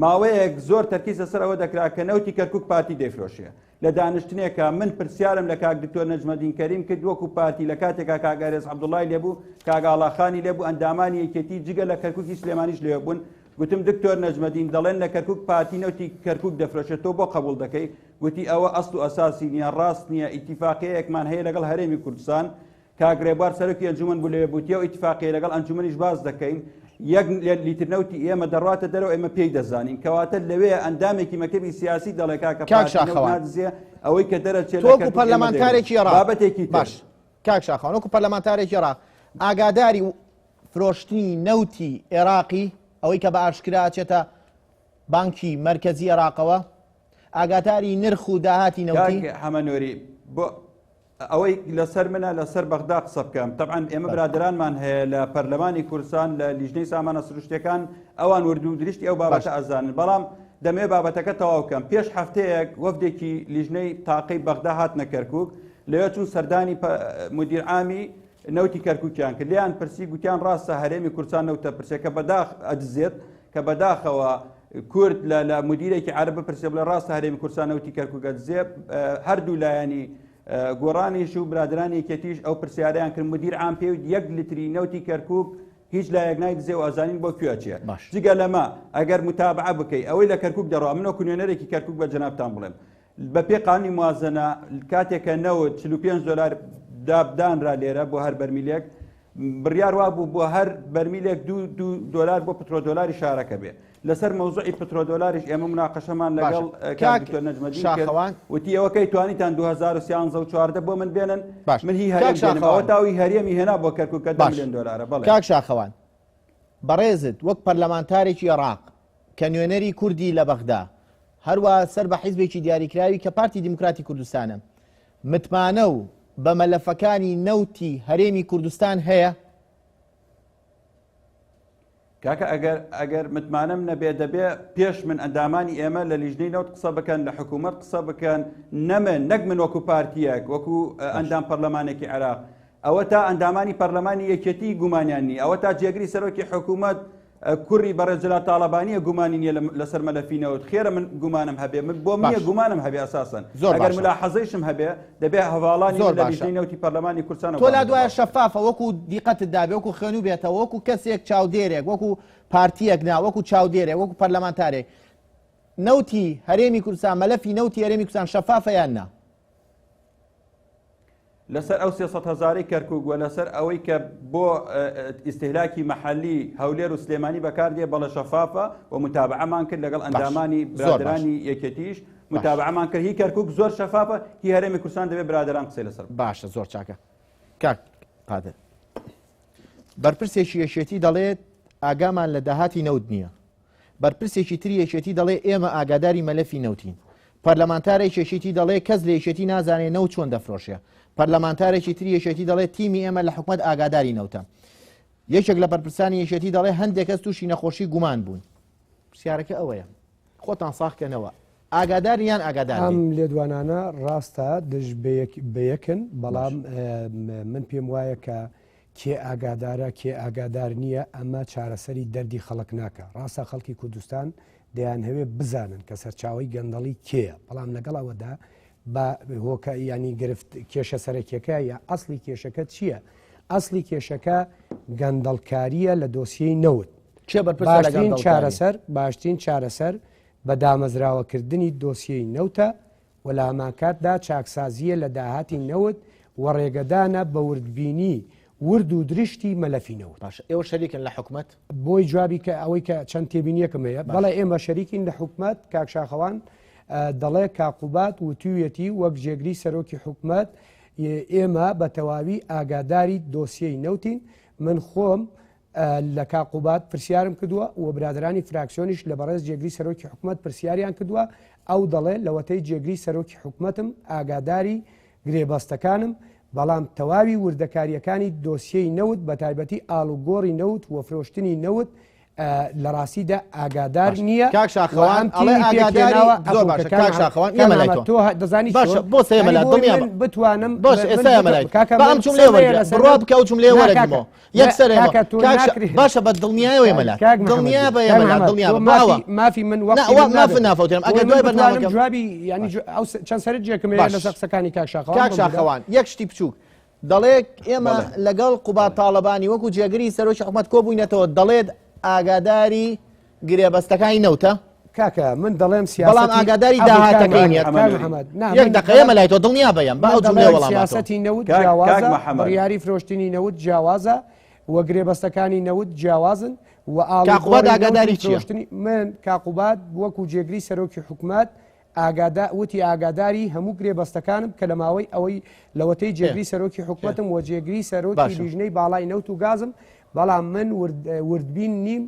ماوەیەک زۆر تەرکیز لەسەر ئەوە دەکرا کە نەوتی کەرکک پارتی دەیفرۆشێ لە دانیشتنێکا من پرسیارم لە کاک دکتۆر نەجمەدین کەریم کرد وەکو پارتی لە کاتێکا کاک ئەرێز عەبدوڵای لێبوو کاک ئاڵاخانی لێبوو ئەندامانی یەکێتی جگە لە کەرکوکی سلێمانیش لێ بوون گوتم دکتۆر نەجمەدین دەڵێن لە کەرکوک پارتی نەوتی کەرکوک دەفرۆشێت تۆ بۆ قبوڵ دەکەی گوتی ئەوە ئەسڵ و ئەساسی نییە ڕاست نییە ئیتیفاقیەیەکمان هەیە لەگەڵ هەرێمی کوردستان کاک ڕێبوار سەرۆکی ئەنجومەن بوو لەوێ بووتی ئەو ئیتفاقیە لەگەڵ ئەنجومەنیش باس دەکەین یەک لیتر نەوتی ئێمە دەڕاتە دەرەوە ئێمە پێی دەزانین کەواتە لەوێ ئەندامێکی مەکتەبی سیاسی دەڵێ کاکە کاک پارتی نەوت شاخەوان نادزێ ئەوەی کە دەرەچێت تۆ لە وەکو کەرکوک ئێمە دەیڵێن پەرلەمانتارێکی عێراق بابەتێکی تر باش کاک شاخەوان وەکو پەرلەمانتارێکی عێراق ئاگاداری فرۆشتنی نەوتی عێراقی ئەوەی کە بە ئاشکرا ئەچێتە بانکی مەرکەزی عێراقەوە ئاگاداری نرخ و داهاتی نەوتی کاک حەمە نوری بۆ ئەوەی لەسەر منە لەسەر بەغدا قسە بکەم تەبعەن ئێمە برادەرانمان هەیە لە پەرلەمانی کوردستان لە لیژنەی سامانە سروشتەکان ئەوان ورد و درشتی ئەو بابەتە ئەزانن بەڵام دەمێ بابەتەکە تەواو کەم پێش هەفتەیەک وەفدێکی لیژنەی تاقەی بەغدا هاتنە کەرکک لەوێ چون سەردانی مدیر عامی نەوتی کەرککیان کرد لیان پرسی گوتیان ڕاستە هەرێمی کوردستان نەوتە پرسێ کە بەداخ ئەدزێت کە بەداخەوە کورد لە مدیرێکی عەرەب بپرسێ بڵێ ڕاستە هەرێمی کوردستان نەوتی کەرکوک ئەدزێ هەردوو لایەنی گۆڕانیش و برادرانی یەکێتیش ئەو پرسیارەیان کرد مدیر عام پێی وت یەک لتری نەوتی کەرکوک هیچ لایەک نایدزێ و ئەزانین بۆ کوێ ئەچێ باش. جگە لەمە ئەگەر متابعە بکەی ئەوەی لە کەرکوک دەڕوا من وەکو نوێنەرێکی کەرکوک بە جەنابتان بڵێم بە پێی قانونی موازنە کاتێک کە نەوت 45 دۆلار دابدانرا لێرە بۆ هەر بەرمیلێک بڕیار وابوو بۆ هەر بەرمیلێک دو دو دۆلار بۆ پترۆدۆلاری شارەکە بێ. لەسەر مەوزوعی پترۆدۆلاریش ئێمە مناقەشەمان لەگەڵ کاک دکتۆر نەجمەدین کرد وتی ئەوە کەی توانیتان 2013 و 14 بۆ من بێنن من هی هەرێم بێنم ئەوە تاوی هەرێمی هێنا بۆ کەرکوک کە 10 ملیۆن دۆلارە بەڵێ. کاک شاخەوان بەڕێزت وەک پەرلەمانتارێکی عێراق کە نوێنەری کوردی لە بەغدا هەروە سەر بە حیزبێکی دیاریکراوی کە پارتی دیموکراتی کوردستانە متمانە و بە مەلەفەکانی نەوتی هەرێمی کوردستان هەیە؟ کاکە ئەگەر ئەگەر متمانەم نەبێ دەبێ پێش من ئەندامانی ئێمە لە لیژنەی نەوت قسە بکەن لە حکوومەت قسە بکەن نەمن نەک من وەکو پارتیەک وەکو ئەندام پەرلەمانێکی عێراق ئەوە تا ئەندامانی پەرلەمانی یەکێتی گومانیان نی ئەوە تا جێگری سەرۆکی حکوومەت کوڕی بەڕێز جەلال تاڵەبانیە گومانی نییە لەسەر مەلەفی نەوت خێرە من گومانم هەبێ من بۆم نییە گومانم هەبێ ئەساسەن زۆر ئەگەر ملاحەزەیشم هەبێ دەبێ هەڤاڵانی زۆر لە لیژنەی نەوتی پەرلەمانی کوردستان تۆ لا دوایە شەفافە وەکو دیقەتت دابێ وەکو خوێنوو بێتەوە وەکو کەسێک چاودێرێک وەکو پارتیەک نا وەکو چاودێرێک وەکو پەرلەمانتارێک نەوتی هەرێمی کوردستان مەلەفی نەوتی هەرێمی کوردستان شەفافە یان نا؟ لەسەر ئەو 300 هەزارەی کەرکوک و لەسەر ئەوەی کە بۆ ئیستهلاکی مەحەلی هەولێر و سلێمانی بەکاردێ بەڵێ شەفافە و متابعەمان کرد لەگەڵ ئەندامانی برادرانی یەکێتیش متابعەمان کرد هی کەرکوک زۆر شەفافە هی هەرێمی کوردستان دەبێ برادران قسەی لەسەر باشە زۆر چاکە کاک قادر بەرپرسێکی یەکێتی دەڵێت ئاگامان لە داهاتی نەوت نییە بەرپرسێکی تری یەکێتی دەڵێ ئێمە ئاگاداری مەلەفی نەوتین. پەرلەمانتارێکی یەکێتی دەڵێ کەس لە یەکێتی نازانێ نەوت چۆن دەفرۆشێ. پەرلەمانتارێکی تری یەکێتی دەڵێ تیمی ئێمە لە حکومەت ئاگاداری نەوتە. یەکێک لە بەرپرسانی یەکێتی دەڵێ هەندێک کەس تووشی نەخۆشی گومان بوون. پرسیارەکە ئەوەیە خۆتان ساغ کەنەوە ئاگادار یان ئاگادار ئەم لێدوانانە ڕاستە دژ بە یەکن بەڵام من پێم وایە کە کێ ئاگادارە کێ ئاگادار نییە ئەمە چارەسەری دەردی خەڵک ناکا ڕاستە خەڵکی کوردستان دەیانهەوێ بزانن کە سەرچاوەی گەندەڵی کێیە بەڵام لەگەڵ ئەوەدا با هۆکە ینی گرفت کێشە سەرەکیەکە یا ئەسلی کێشەکە چییە؟ ئەسلی کێشەکە گەندەڵکاریە لە دۆسیەی نەوت کێ بەرپرسە لە باشترین گەندەڵکاری؟ چارەسەر باشترین چارەسەر بە دامەزراوەکردنی دۆسیەی نەوتە و لە هەمانکاتدا چاکسازییە لە داهاتی نەوت و ڕێگەدانە بە وردبینی ورد و درشتی مەلەفی نەوت. باشە ئێوە شەریکن لە حکومەت؟ بۆی جوابی کە ئەوەی کە چەند تێبینیەکم هەیە بەڵێ ئێمە شەریکین لە حکومەت کاک شاخەوان دەڵێ کاک قوباد وتوویەتی وەک جێگری سەرۆکی حکومەت ئێمە بە تەواوی ئاگاداری دۆسیەی نەوتین من خۆم لە کاک قوباد پرسیارم کردووە و برادەرانی فراکسیۆنیش لە بەڕێز جێگری سەرۆکی حکومەت پرسیاریان کردووە، ئەو دەڵێ لەوەتەی جێگری سەرۆکی حکومەتم ئاگاداری گرێبەستەکانم، بەڵام تەواوی وردەکارییەکانی دۆسیەی نەوت بەتایبەتی ئاڵوگۆڕی نەوت و فرۆشتنی نەوت لە ڕاستیدا ئاگادار نییە کاک و شاخەوان ئەم ئەڵێ تیمی ئاگاداری پێکهێناوە زۆر عەفوو باشە کە کاک کاک محەمەد شاخەوان کاک ئێمە لای محەمەد تۆ تۆ دەزانی باشە چۆن بۆ سێ یانی مەلا بۆی دڵنیا من بە بتوانم باشە من ئێستا ئێمە لای تۆ کاکە با من ئەم جوملەیە قسەم هەیە وەرگرە لەسەر بڕوا بکە ئەو جوملەیە نا وەرەگرمەوە کاکە نا یەکسەر ئێمە کاکە تۆ کاک شا- ناکرێ باشە بە دڵنیایەوە ئێمە لات کاک محەمەد دڵنیا بە کاک ئێمە لات محەمەد دڵنیا تۆ بە باوە مافی مافی من نا وەقتی وا من مافت نابێت نافەوتێنم بۆی ئەگەر من دوای بتوانم بەرنامەکەم جوابی یانی باش ئەو چەند سەرنجێکم هەیە باش لەسەر قسەکانی کاک شاخەوان کاک بمبورە شاخەوان یەک شتی بچووک دەڵێ ئێمە بەڵێ لەگەڵ قوباد بەڵێ تاڵەبانی وەکو جێگری سەرۆکی حکومەت کۆبووینەتەوە دەڵێت ئاگاداری گرێبەستەکانی نەوتە؟ کاکە من دەڵێم بەڵام سیاسەتی ئاگاداری عەفو کاک داهاتەکەی محەمەد نییە. کاک محەمەد محەمەد نا یەک من دەقە دەڵێم ئێمە لای تۆ دڵنیا بەیەم با من ئەو جوملەیە دەڵێم وەڵام باتەوە. سیاسەتی نەوت کاک کاک جیاوازە محەمەد بڕیاری فرۆشتنی نەوت جیاوازە و گرێبەستەکانی نەوت جیاوازن و کاک قوباد ئاڵوگۆڕی نەوت و ئاگاداری چییە؟ فرۆشتنی من کاک قوباد وەکو جێگری سەرۆکی حکومەت ئاگادا وتی ئاگاداری هەموو گرێبەستەکانم کە لە ماوەی ئەوەی لەوەتەی جێگری سەرۆکی حکومەتم و جێگری سەرۆکی باشە. لیژنەی باڵای نەوت و گازم بەڵام من ورد وردبین نیم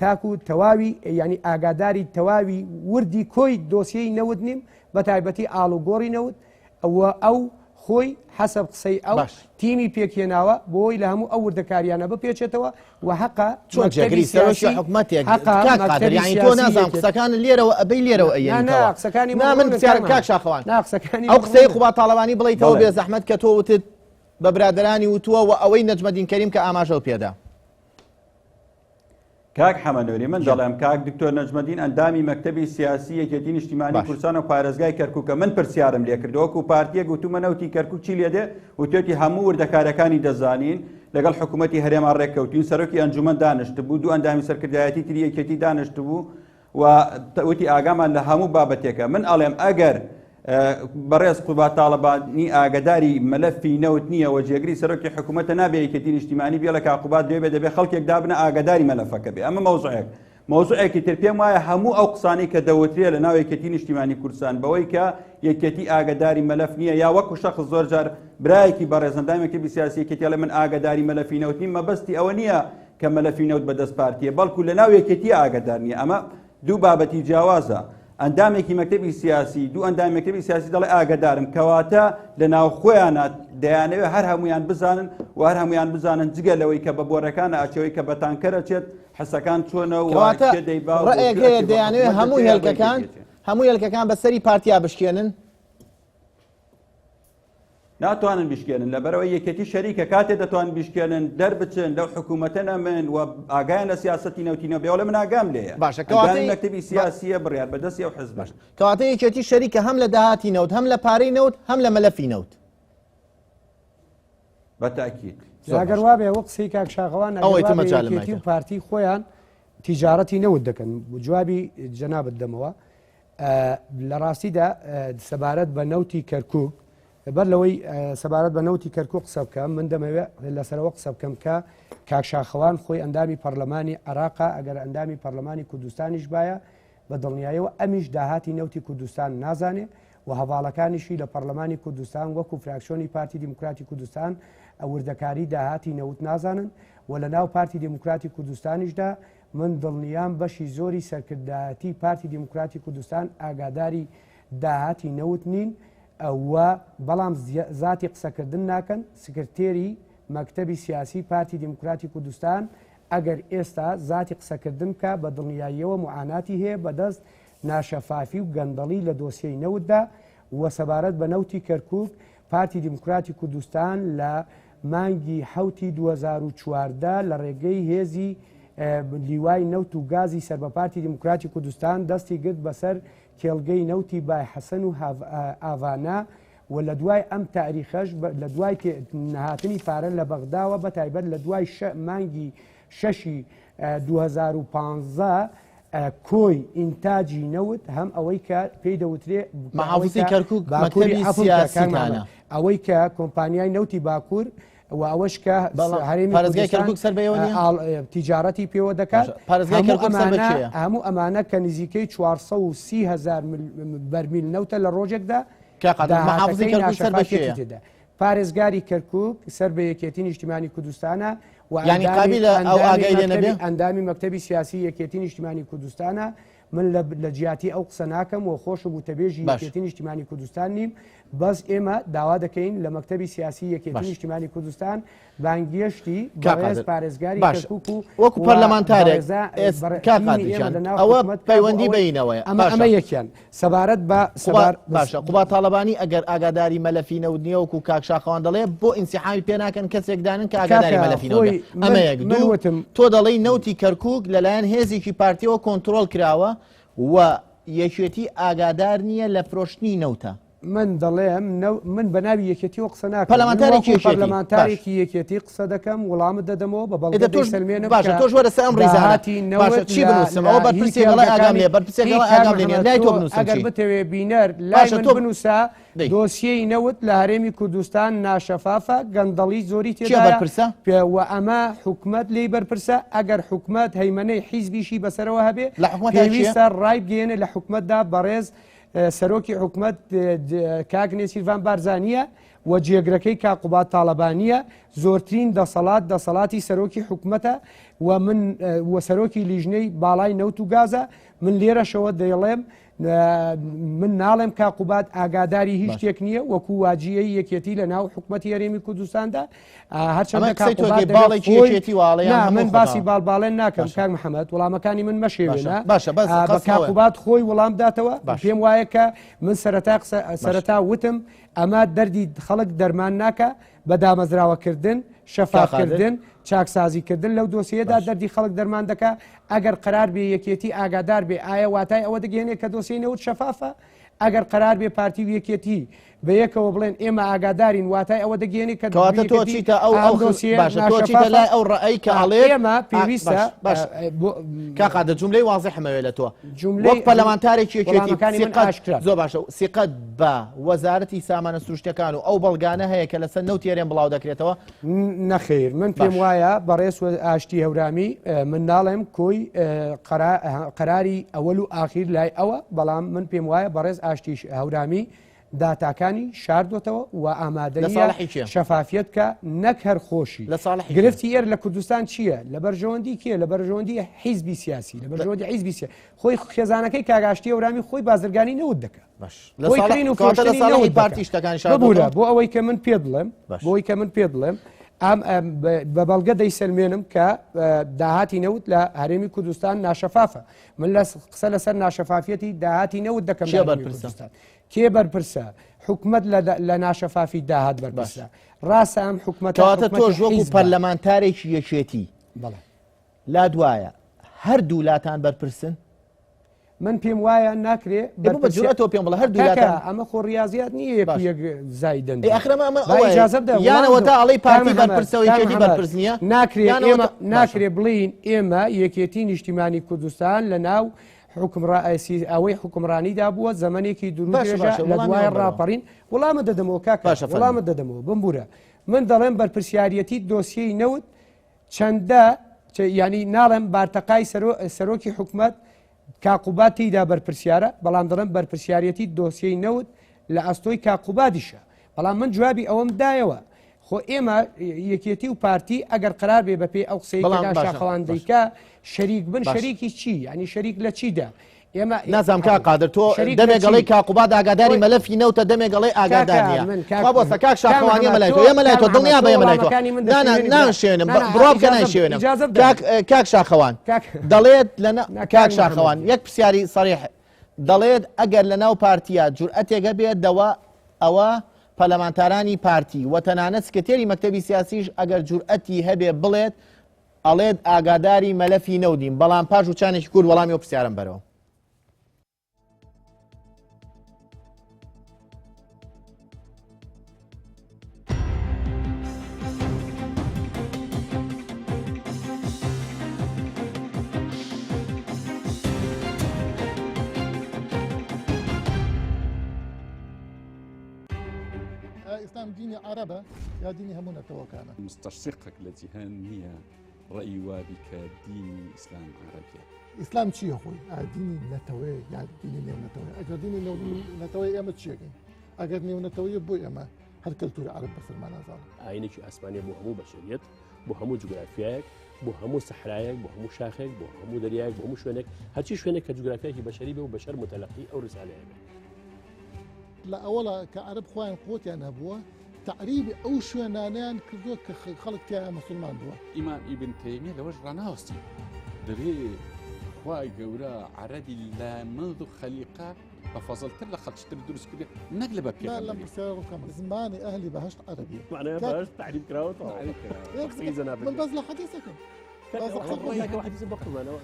تاکو تەواوی یانی ئاگاداری تەواوی وردی کۆی دۆسیەی نەوت نیم بە تایبەتی ئاڵوگۆڕی نەوت و ئەو خۆی حەسەب قسەی ئەو باش. تیمی پێکهێناوە بۆی لە هەموو ئەو وردەکاریانە بپێچێتەوە و حەقە چۆن مەکتەبی جێگری سەرۆکی سیاسی حکومەتێک حەقە کاک قادر مەکتەبی یعنی تۆ سیاسی نازانم یەکێت قسەکانت لێرەوە ئەبەی لێرەوە نا نا ئەیەنیتەوە قسەکانی من نا من ڕوونن پرسیارم کاک کاک محەمەد شاخەوان نا قسەکانی ئەو من قسەی ڕوونن قوباد تاڵەبانی بڵێیتەوە بەڵێ بێ زەحمەت کە تۆ وتت بە برادەرانی وتووە و ئەوەی نەجمەدین کەریم کە ئاماژەو پێدا. کاک حەمە نوری من دەڵێم کاک دکتۆر نەجمەدین ئەندامی مەکتەبی سیاسی یەکێتی نیشتیمانی باش. کوردستان و پارێزگای کەرکوکە من پرسیارم لێکرد وەکو پارتیەک وتومە نەوتی کەرکوک چی لێدێ وتێتی هەموو وردەکارەکانی دەزانین لەگەڵ حکوومەتی هەرێما ڕێککەوتین سەرۆکی ئەنجومەن دانیشتبوو دوو ئەندامی سەرکردایەتی تری یەکێتی دانیشتبوو و وتی ئاگامان لە هەموو بابەتێکە من ئەڵێم ئەگەر بەڕێز قوباد تاڵەبانی ئاگەداری مەلەفی نەوت نییە و جێگری سەرۆکی حکوومەتە نابێ یەکێتی نیشتیمانی بێڵێ کاک قوباد لێ بێ دەبێ خەڵکێک دابنە ئاگەداری مەلەفەکە بێ ئەمە مەوزوعێک مەوزوعێکی تر پێم وایە هەموو ئەو قسانەی کە دەوترێ لە ناو یەکێتی نیشتیمانی کوردستان بەوەی کە یەکێتی ئاگەداری مەلەف نییە یا وەکو شەخص زۆر جار برایەکی بەڕێز ئەندامێکی سیاسی یەکێتی ئەڵێ من ئاگەداری مەلەفی نەوت نیم مەبەستی ئەوە نییە کە مەلەفی نەوت بەدەست پارتیە بەڵکو لە ناو یەکێتی ئاگەدار نییە ئەمە دوو بابەتی جیاوازە ئەندامێکی مەکتەبی سیاسی دوو ئەندامی مەکتەبی سیاسی دەڵێ ئاگەدارم کەواتە لە ناوخۆیانە دەیانەوێت هەر هەمویان بزانن و هەر هەمویان بزانن جگە لەوەی کە بە بۆرەکانە ئەچەوەی کە بە تانکەرە چێت حسەکان چۆنە و کەواتە کێ دەیبا و بۆ ڕەئێک کوێ هەیە ئەچێ بە دەیانەوێت حکومەت هەموو دەچێ یا بۆ هێلکەکان یەکێتی ئەچێ. هەموو هێلکەکان بەسەری پارتیا بشکێنن. ناتوانن بیشکێنن لەبەرئەوەی یەکێتی شەریکە کاتێ دەتوانن بیشکێنن دەربچن لەو حکوومەتە نەمن و ئاگایان لە سیاسەتی نەوتی نەبێ وەڵێ من ئاگام لێیە باشە کەواتە ئەندامی مەکتەبی سیاسیە بڕیار بەدەستی ئەو حزبە. باشە کەواتە یەکێتی شەریکە هەم لە داهاتی نەوت هەم لە پارەی نەوت هەم لە مەلەفی نەوت. بە تاکید. زۆر ئەگەر باشە. وابێ وەک قسەی کاک شاخەوان ئەگەر ئەوەی تر وابێ مەجالم یەکێتی و مایکە. پارتی خۆیان تیجارەتی نەوت دەکەن جوابی جەنابت دەمەوە لە ڕاستیدا سەبارەت بە نەوتی کەرکک بەر لەوەی سەبارەت بە نەوتی کەرکک قسە بکەم من دەمەوێت لەسەرەوە قسە بکەم کە کاک شاخەوان خۆی ئەندامی پەرلەمانی عراقا ئەگەر ئەندامی پەرلەمانی کوردستانیش باە بە دڵنیایەوە ئەمیش داهاتی نەوتی کوردستان نازانێ و هەواڵەکانیشی لە پەرلەمانی کوردستان وەکو فراکسیۆنی پارتی دیموکراتی کوردستان وردەکاری داهاتی نەوت نازانن و لە ناو پارتی دیموکراتی کوردستانیشدا من دڵنیام بەشی زۆری سەرکردایەتی پارتی دیموکراتی کوردستان ئاگاداری داهاتی نەوت نین و بەڵام زاتی قسەکردن ناکەن، سکرتێری مەکتەبی سیاسی پارتی دیموکراتی کوردستان ئەگەر ئێستا زاتی قسەکردن بکا بە دڵنیاییەوە موعاناتی هەیە بەدەست ناشەفافی و گەندەڵی لە دۆسیەی نەوتدا و سەبارەت بە نەوتی کەرکوک پارتی دیموکراتی کوردستان لە مانگی حەوتی 2014 لە ڕێگەی هێزی لیوای نەوت و گازی سەر بە پارتی دیموکراتی کوردستان دەستی گرت بەسەر کێڵگەی نەوتی بای حەسەن و ئاڤانا و لە دوای ئەم تاریخەش لە دوای نەهاتنی پارە لە بەغداوە بە تایبەت لە دوای مانگی شەشی 2015 کۆی ئینتاجی نەوت هەم ئەوەی کە پێی دەوترێ محافزی کەرکوک باکووری مەکتەبی ئەفریقا سیاسیتانە. ئەوەی کە کۆمپانیای نەوتی باکوور و ئەوەش کە بەڵام هەرێمی پارێزگای کوردستان کەرکوک سەر بە ئێوە نییە؟ تیجارەتی پێوە دەکات باشە، پارێزگای هەموو کەرکوک سەر بە ئەمانە کێیە؟ هەموو ئەمانە کە نزیکەی 430 هەزار بەرمیل نەوتە لە ڕۆژێکدا کاک قادر، محافزی داهاتەکەی کەرکوک سەر بە ناشەفافیەتی کێیە؟ تێدا. پارێزگاری کەرکوک سەر بە یەکێتی نیشتیمانی کوردستانە و یانی قابیلە ئەو ئاگای لێ نەبێ؟ ئەندامی مەکتەبی سیاسی یەکێتی نیشتیمانی کوردستانە من لە جیاتی ئەو قسە ناکەم و خۆشم وتەبێژی یەکێتی نیشتیمانی کوردستان نیم بەس ئێمە داوا دەکەین لە مەکتەبی سیاسی یەکێتی نیشتیمانی کوردستان بانگێشتی بەڕێز پارێزگاری کەرکوک و وەکو پەرلەمانتارێک کاک قادر گیان ئەوە پەیوەندی بەینەوەیە ئەمە ئەمە یەکیان سەبارەت بە سەبار باشە قوباد تاڵەبانی ئەگەر ئاگاداری مەلەفی نەوت نییە وەکو کاک شاخەوان دەڵێ بۆ ئینسیحابی پێ ناکەن کەسێک دانن کە ئاگاداری مەلەفی نەوت بێ ئەمە یەک دوو تۆ دەڵێی نەوتی کەرکوک لەلایەن هێزێکی پارتیەوە کۆنترۆڵ کراوە و یەکێتی ئاگادار نییە لە فرۆشتنی نەوتە. من دەڵێم من بە ناوی یەکێتیەوە قسە ناکەم پەرلەمانتارێکی یەکێتی پەرلەمانتارێکی یەکێتی قسە دەکەم وڵامت دەدەمەوە بە بەڵگە دەیسەلمێنم باشە تۆش وەرە سەر ئەم ڕیزانە باشە چی بنووسم ئەوە بەرپرسێک دەڵێ ئاگام لێ بەرپرسێک دەڵێ ئاگام لێ نییە لای تۆ بنووسم ئەگەر بتەوێ بینەر لای من بنووسە دۆسیەی نەوت لە هەرێمی کوردستان ناشەفافە گەندەڵی زۆری تێدایە بەرپرسە و ئەمە حکومەت لێی بەرپرسە ئەگەر حکومەت هەیمەنەی حیزبیشی بەسەرەوە هەبێ لە حکومەت پێویستە ڕایبگەیەنێ لە حکومەتدا بەڕێز سەرۆکی حکومەت کاک نێچیرڤان بارزانییە و جێگرەکەی کاک قوباد تاڵەبانییە، زۆرترین دەسەڵات دەسەڵاتی سەرۆکی حکومەتە و من و سەرۆکی لیژنەی باڵای نەوت و گازە، من لێرەشەوە دەیڵێم من ناڵێم کاک قوباد ئاگاداری هیچ شتێک نییە وەکو واجیەی یەکێتی لە ناو حکومەتی هەرێمی کوردستاندا هەرچەندە کاک قوباد باڵێکی یەکێتی واڵێ نا من باسی باڵ باڵێن ناکەم کاک محەممەد وڵامەکانی من مەشێوێنە باشە بەس بە کاک قوباد خۆی وڵام داتەوە پێم وایە کە من سەرەتا قسە سەرەتا وتم ئەمە دەردی خەڵک دەرمان ناکە بە دامەزراوەکردن شەفافکردن چاکسازیکردن لەو دۆسیەدا دەردی خەڵک دەرمان دەکا ئەگەر قرار بێ یەکێتی ئاگادار بێ ئایا واتای ئەوە دەگەێنێ کە دۆسیەی نەوت شەفافە ئەگەر قەرار بێ پارتی و یەکێتی بە یەکەوە بڵێن ئێمە ئاگادارین واتای ئەوە دەگەیەنێ کە کەواتە تۆ یەکێتی چیتە ئەو ئەم ئەو دۆسیەیە باشە تۆ چیتە ناشەفافە لای ئەو ڕەئەی کە ئەڵێت ئێمە ئا، پێویستە باش باش ئە، بۆ کاک قادر جوملەی وازحم ئەوێ لە تۆ جوملەی وەک پەرلەمانتارێکی یەکێتی وەڵامەکانی من سیقەت ئاشکران. زۆر باشە سیقەت بە وەزارەتی سامانە سروشتەکان و ئەو بەڵگانە هەیە کە لەسەر نەوتی هەرێم بڵاو دەکرێتەوە؟ نەخیر من پێم باش. وایە بەڕێز ئاشتی هەورامی من ناڵێم کۆی قەراری ئەوەل و ئاخیر لای ئەوە بەڵام من پێم وایە بەڕێز ئاشتی هەورامی داتاکانی شاردۆتەوە و ئامادە لە نییە ساڵحی کێ؟ شەفافیەت بکا نەک هەر خۆشی. لە ساڵحی کێ؟ گرفتی ئێر لە کوردستان چییە؟ لە بەرژەوەندی کێ؟ لە بەرژەوەندی حیزبی سیاسی، لە بەرژەوەندی حیزبی سیا خۆی خێزانەکەی کاک ئاشتی هەورامی خۆی بازرگانی نەوت دەکا. باش. لە خۆی ساڵح کڕین و کەواتە لە فرۆشتنی ساڵحی نەوت دەکا. پارتی شتەکانی ببورە شاردۆتەوە؟ بۆ ئەوەی کە من پێت بڵێم، باش. بۆ ئەوەی کە من پێت بڵێم ئەم ئەم بە بەڵگە دەیسەلمێنم کە داهاتی نەوت لە هەرێمی کوردستان ناشەفافە. من لە قسە لەسەر ناشەفافیەتی داهاتی نەوت دەکەم لە کێ هەرێمی بەرپرسە؟ کوردستان. کێ بەرپرسە؟ حکومەت لە ناشەفافی داهات بەرپرسە. ڕاستە ئەم حکومەتە کەواتە حکومەتی تۆش وەکو حیزبە. پەرلەمانتارێکی یەکێتی بەڵێ. لات وایە هەردوو لاتان بەرپرسن؟ من پێم وایە ناکرێ ئێ بۆ بە جورئەتەوە پێم بڵێ هەردوو کاکە لاتان ئەمە خۆ ڕیاضیات نییە یەک و باش. یەک زایدن ئێ ئەخرە ئەمە با ئەوەیە. ئیجازە بدە یانەوە وڵام تا ئەڵێی کاک پارتی محەممەد، بەرپرسە و کاک یەکێتی محەممەد، بەرپرس نییە؟ ناکرێ یانەوە ئێمە تا- باشە. ناکرێ بڵێین ئێمە یەکێتی نیشتیمانی کوردستان لە ناو ئەوەی حوکمڕانیدا بووە زەمەنێکی دوور و باشە، درێژە باشە، لە وەڵامی دوای ئەوە بەرەوە. ڕاپەڕین وەڵامت دەدەمەوە کاکە، باشە، فەرموو. وەڵامت دەدەمەوە بمبورە من دەڵێم بەرپرسیارەتی دۆسیەی نەوت چەندە یعنی ناڵێم بارتەقای سەرۆکی حکومەت کاقوباد تێیدا بەرپرسیارە بەڵام دەڵێم بەرپرسیارەتی دۆسیەی نەوت لە ئەستۆی کاقوبادیشە بەڵام من جوابی ئەوەم دایەوە خۆ ئێمە یەکێتی و پارتی ئەگەر قرار بێ بەپێی ئەو قسەی بەڵام کە باشە، شاخەوان باشە. دەیکا شەریک بن باشە. شەریکی چی یعنی شەریک لە چیدا ئێمە نازانم کاک قادر تۆ شەریک لە دەمێک چی؟ ئەڵێی کاقوباد ئاگاداری خۆی- مەلەفی نەوتە دەمێک ئەڵێی ئاگادار کاکە، نییە. من کاک- خوا بۆسە کاک کاک شاخەوانی محەممەد، ئێمە لای تۆ تۆ- ئێمە لای تۆ کاک دڵنیا بە محەممەد، ئێمە لای تۆ وەڵامەکانی من نا، نا، دەشێوێنی. ناشێنم. نا، نا، بڕوا بکە ئیجازە بدە، نایشێوێنم. ئیجازە بدە. کاک شاخەوان کاک- دەڵێت لە نا- نا، کاک کاک شاخەوان محەممەد. یەک پرسیاری سەریح دەڵێت ئەگەر لە ناو پارتیە جورئەتێک هەبێت دەوە ئەوە پەرلەمانتارانی پارتی و تەنانەت سکرتێری مەکتەبی سیاسیش ئەگەر جورئەتی هەبێ بڵێت ئەڵێت ئاگاداری مەلەفی نەودیم بەڵام پاش وچانێکی کورد وەڵامی ئەو پرسیارم بەرەوە. ئیسلام دینی عەرەبە یا دینی هەموو نەتەوەکانە؟ مستەشریقێک لە جیهان نییە ڕەئی وابی کە دینی ئیسلام عەرەبیە. ئیسلام چییە خۆی؟ ئایا دینی نەتەوەیە یا دینی نێونەتەوەیە؟ ئەگەر دینی نەتەوەیە ئێمە چیەکەین؟ ئەگەر نێونەتەوەیە بۆ ئێمە هەر کەلتوری عەرەب بەسەرمانا زاڵە؟ ئاینێکی ئاسمانیە بۆ هەموو بەشەریەت، بۆ هەموو جوگرافیایەک، بۆ هەموو سەحرایەک، بۆ هەموو شاخێک، بۆ هەموو دەریایەک، بۆ هەموو شوێنێک، هەرچی شوێنێک کە جوگرافیایەکی بەشەری بێ و بەشەر متەلەقی ئەو ڕیسالەیە بێ. لە ئەوەڵا کە عەرەب خۆیان قوتیان هەبووە تەعریبی ئەو شوێنانەیان کردووە کە خەڵک تیایا موسڵمان بووە. ئیمام ئیبن تەیمیە لەوەش ڕاناوەستی دەرێ خوای گەورە عەرەبی لە منذ خەلیقە بە فەزڵتر لە خەڵکی تر دروست کردێ نەک لە بە لا، لەم پێغەمبەری. پرسیارە ڕووکەم زمانی ئەهلی بەهەشت عەرەبیە. معناها کاک- بەهەشت تەعریب کراوەتەوە. تەعریب کراوە. یەک قسەی جەنابت. من بەس لە حەدیسەکەم. کاک، بەس ئەوە قسە حەدیسەکە، بکەم. ئەوە حەدیسە بە قوربانەوە.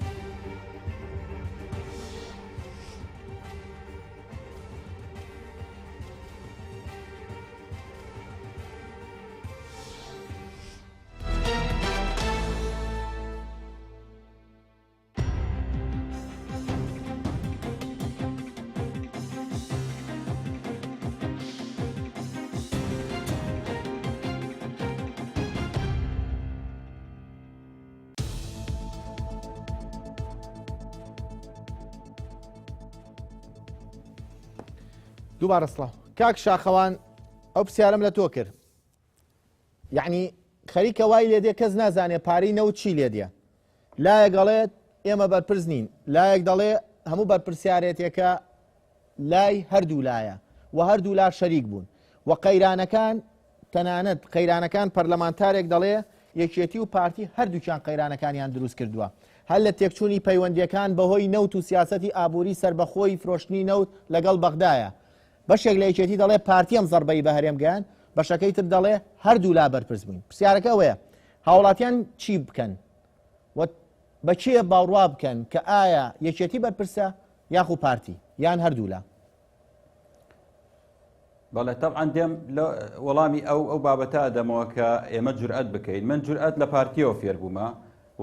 دووبارە سڵاو کاک شاخەوان ئەو پرسیارم لە تۆ کرد یعنی خەریکە وای لێ دێ کەس نازانێ پارەی نەوت چی لێ دێ لایەک ئەڵێت ئێمە بەرپرس نین لایەک دەڵێ هەموو بەرپرسیارێتێکە لای هەردوو لایە و هەردوو لا شەریک بوون و قەیرانەکان تەنانەت قەیرانەکان پەرلەمانتارێک دەڵێ یەکێتی و پارتی هەردووکیان قەیرانەکانیان دروست کردووە هەر لە تێکچوونی پەیوەندیەکان بەهۆی نەوت و سیاسەتی ئابووری سەربەخۆی فرۆشتنی نەوت لەگەڵ بەغدایە بەشێک لە یەکێتی دەڵێ پارتی ئەم زەڕبەی بە هەرێم گەیاند، بەشەکەی تر دەڵێ هەردوولا بەرپرس بووین. پرسیارەکە ئەوەیە هاوڵاتیان چی بکەن و بە کێ باوڕوا بکەن کە ئایا یەکێتی بەرپرسە یاخو پارتی یان هەردوولا؟ بەڵێ تەبعەن دێم لە وەڵامی ئەو ئەو بابەتە ئەدەمەوە کە ئێمە جورئەت بکەین من جورئەت لە پارتیەوە فێر بوومە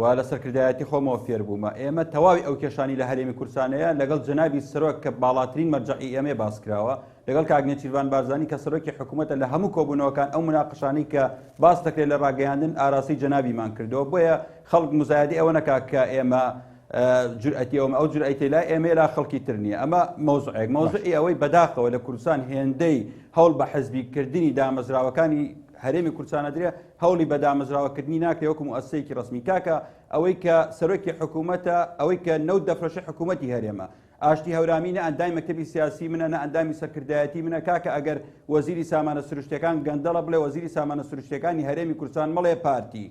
و لە سەرکردایەتی خۆمەوە فێر بوومە ئێمە تەواوی ئەو کێشانی لە هەرێمی کوردستانەیە لەگەڵ جەنابی سەرۆک کە باڵاترین مەرجەعی ئێمەی باس کراوە لەگەڵ کاک نێچیرڤان بارزانی کە سەرۆکی حکوومەتە لە هەموو کۆبوونەوەکان ئەو مناقشانەی کە باس دەکرێت لە ڕاگەیاندن ئاراستەی جەنابیمان کردەوە بۆیە خەڵک مزایدەی ئەوە نەکا کە ئێمە جورئەتی ئەوم ئەو جورئەتی لای ئێمەیە لا خەڵکی تر نییە ئەمە مەوزوعێک مەوزوعی ئەوەی بەداخەوە لە کوردستان هێندەی هەوڵ بە حزبیکردنی دامەزراوەکانی هەرێمی کوردستانە درێ هەوڵی بە دامەزراوەکردنی ناکرێ وەکو موئەسسەیەکی ڕەسمی کاکە ئەوەی کە سەرۆکی حکوومەتە ئەوەی کە نەوت دەفرۆشێ حکوومەتی هەرێمە ئاشتی هەورامی نە ئەندامی مەکتەبی سیاسی منە نە ئەندامی سەرکردایەتی منە کاکە ئەگەر وەزیری سامانە سروشتەکان گەندەڵە بڵێ وەزیری سامانە سروشتەکانی هەرێمی کوردستان مەڵێ پارتی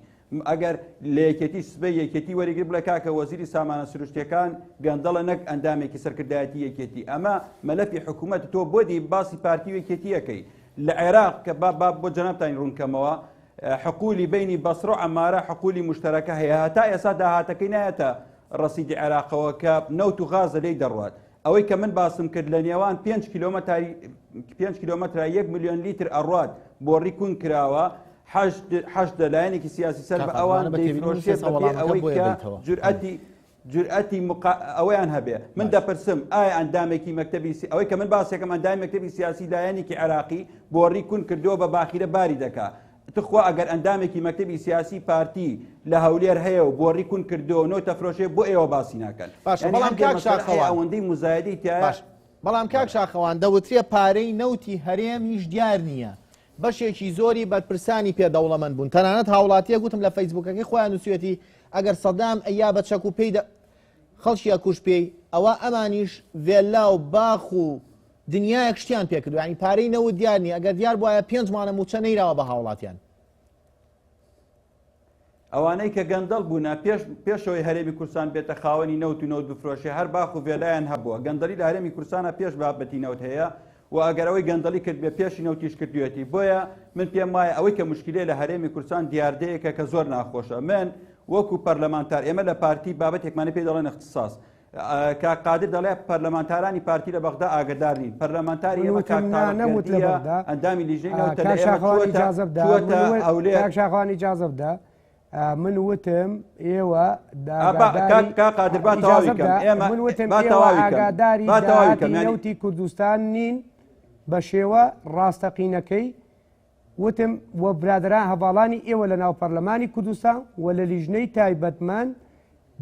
ئەگەر لە یەکێتی سبەی یەکێتی وەریگری بڵێ کاکە وەزیری سامانە سروشتیەکان گەندەڵە نەک ئەندامێکی سەرکردایەتی یەکێتی ئەمە مەلەفی حکوومەت تۆ بۆ دی باسی پارتی و یەکێتیەکەی لە عێراق کە با با بۆ جەنابتانی ڕوونکەمەوە حقولی بینی بەسڕ و عەمارە حقولی مشتەرەکە هەیە هەتا ئێستا داهاتەکەی نایەتە ڕەسیدی عێراقەوە کە نەوت و غازە لێی دەڕوات ئەوەی کە من باسم کرد لە نێوان 5 کیلۆمەتری 5 کیلۆمەترا 1 میلیۆن لیتر ئەڕوات بۆڕی کون کراوە حەشد لایەنێکی سیاسی سەر بە ئەوان دەیفرۆشێ بەپێ ئەوەی کە جورئەتی جورئەتی ئەوەیان هەبێ من دەپرسم ئایا ئەندامێکی مەکتەبی ئەوەی کە من باسێکم ئەندامی مەکتەبی سیاسی لایەنێکی عێراقی بۆڕی کون کردووە بە باخیرە باری دەکا تخوا ئەگەر ئەندامێکی مەکتەبی سیاسی پارتی لە هەولێر هەیە و بۆڕی کون کردووە و نەوتە فرۆشێ بۆ ئێوە باسی ناکەن باشە یعنی بەڵام هەندێ کاک مەسەلە هەیە شاخەوان ئەوەندەی مزایدەی تایە باش بەڵام کاک شاخەوان دەوترێ پارەی نەوتی هەرێمیش دیار نییە بەشێکی زۆری بەرپرسانی پێ دەوڵەمەند بوون تەنانەت هاوڵاتیەک وتم لە فەیسبوکەکەی خۆیان نووسویەتی ئەگەر سەدام ئەیا بە چەک و پێی خەڵکی ئەکوشت پێی ئەوا ئەمانیش ڤێللا و باخ و دنیایەک شتیان پێ کردووە یانی پارەی نەوت دیار نییە ئەگەر دیار بوایە پێنج مانە مووچە نەیراوە بە هاوڵاتیان. ئەوانەی کە گەندەڵ بوونە پێش پێشەوەی هەرێمی کوردستان بێتە خاوەنی نەوت و نەوت بفرۆشێ هەر باخ و ڤێلایان هەبووە گەندەڵی لە هەرێمی کوردستانە پێش بابەتی نەوت هەیە و ئەگەر ئەوەی گەندەڵی کردبێ پێشی نەوتیش کردوێتی بۆیە من پێم وایە ئەوەی کە مشکلەیە لە هەرێمی کوردستان دیاردەیەکە کە زۆر ناخۆشە من وەکو پەرلەمانتار ئێمە لە پارتی بابەتێکمانە پێی دەڵێن اختصاص کاک قادر دەڵێ پەرلەمانتارانی پارتی لە بەغدا ئاگدار نین پەرلەمانتاری ئێمە کاک تارق گەردییە ئەندامی لیژنەی نەوتە لە ئێمە چووەتە هەولێر. کاک شاخەوان ئیجازە بدە من وتم ئێوە قادر با تەواوی کەم ئێمە من وتم با ئێوە تەواوی کەم ئاگاداری با تەواوی داهاتی کەم یانی نەوتی کوردستان نین بە شێوە ڕاستەقینەکەی وتم و برادەران هەڤاڵانی ئێوە لە ناو پەرلەمانی کوردستان و لە لیژنەی تایبەتمەند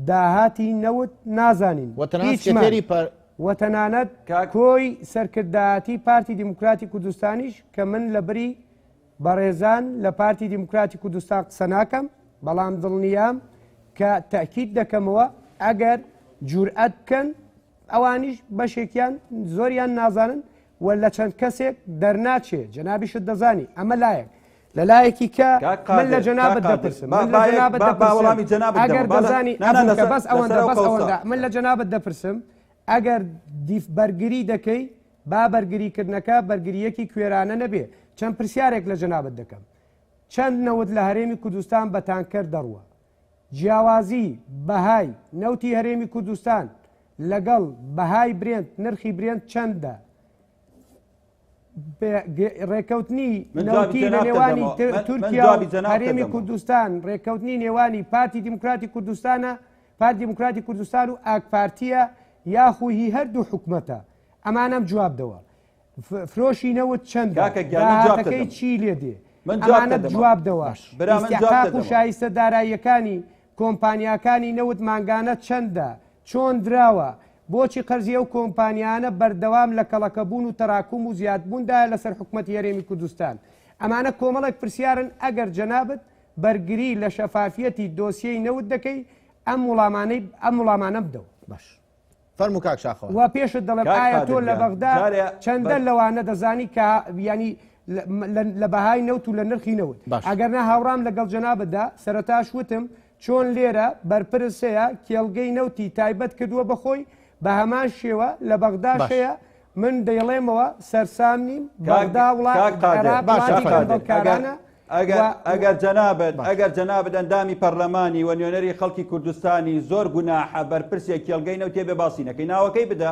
داهاتی نەوت نازانین و تەنانەت هیچمان سکرتێری پەر و تەنانەت کاک کۆی سەرکردایەتی پارتی دیموکراتی کوردستانیش کە من لە بری بەڕێزان لە پارتی دیموکراتی کوردستان قسە ناکەم، بەڵام دڵنیام کە تەئکید دەکەمەوە ئەگەر جورئەت بکەن ئەوانیش بەشێکیان زۆریان نازانن و لە چەند کەسێک دەرناچێ، جەنابیشت دەزانی ئەمە لایەک. لە لایەکی کە کاک من لە قادر، کاک جەنابت قادر، دەپرسم، با من لە با یەک جەنابت با با دەپرسم وەڵامی جەنابت ئەگەر دەمەوە با لە دەزانی نا نا ئەبوو کە لەسەر بەس ئەوەندە لەسەر ئەو بەس قەوسە ئەوەندە من لە جەنابت دەپرسم ئەگەر دیف بەرگری دەکەی با بەرگریکردنەکە بەرگرییەکی کوێرانە نەبێ، چەند پرسیارێک لە جەنابت دەکەم. چەند نەوت لە هەرێمی کوردستان بە تانکەر دەڕوا؟ جیاوازی بەهای نەوتی هەرێمی کوردستان لەگەڵ بەهای برێنت، نرخی برێنت چەندە؟ ڕێککەوتنی نەوتی لە نێوانی تورکیا و هەرێمی کوردستان، ڕێککەوتنی نێوانی پارتی دیموکراتی کوردستانە، پارتی دیموکراتی کوردستان و ئاکپارتییە یاخو هی هەردوو حکومەتە؟ ئەمانەم جواب دەوە فرۆشی نەوت چەندە کاکە گیان من جواب داهاتەکەی دەدەم. چی لێ دێ من جواب ئەمانەت دەدەمەوە. جواب دەوە باش. برا من جواب ئیستحقاق و دەدەمەوە. شایستە داراییەکانی کۆمپانیاکانی نەوت مانگانە چەندە چۆن دراوە بۆچی قەرزی ئەو کۆمپانیانە بەردەوام لە کەڵەکەبوون و تەراکوم و زیادبووندایە لەسەر حکومەتی هەرێمی کوردستان ئەمانە کۆمەڵێک پرسیارن ئەگەر جەنابت بەرگری لە شەفافیەتی دۆسیەی نەوت دەکەی ئەم وڵامانەی ئەم وڵامانە بدەوە. باش. فەرموو کاک شاخەوان. وا پێشت دەڵێم کاک ئایا تۆ قادر لە گیان، بەغدا جارێ چەندە بە- لەوانە دەزانی کە یانی لە- لە- لە بەهای نەوت و لە نرخی نەوت باش. ئەگەر نا هاوڕام لەگەڵ جەنابتدا سەرەتاش وتم چۆن لێرە بەرپرس هەیە کێڵگەی نەوتی تایبەت کردووە بە خۆی بە هەمان شێوە لە بەغداش باش. هەیە من دەیڵێمەوە سەرسام نیم کاک بەغدا وڵات کاک قادر عێراق باشە، وڵاتی کاک قادر ئەگەر گەندەڵکارانە ئەگەر و ئەگەر جەنابت باش. ئەگەر جەنابت ئەندامی پەرلەمانی و نوێنەری خەڵکی کوردستانی زۆر گوناحە بەرپرسێک کێڵگەی نەوتێ بێ باسی نەکەی ناوەکەی بدە.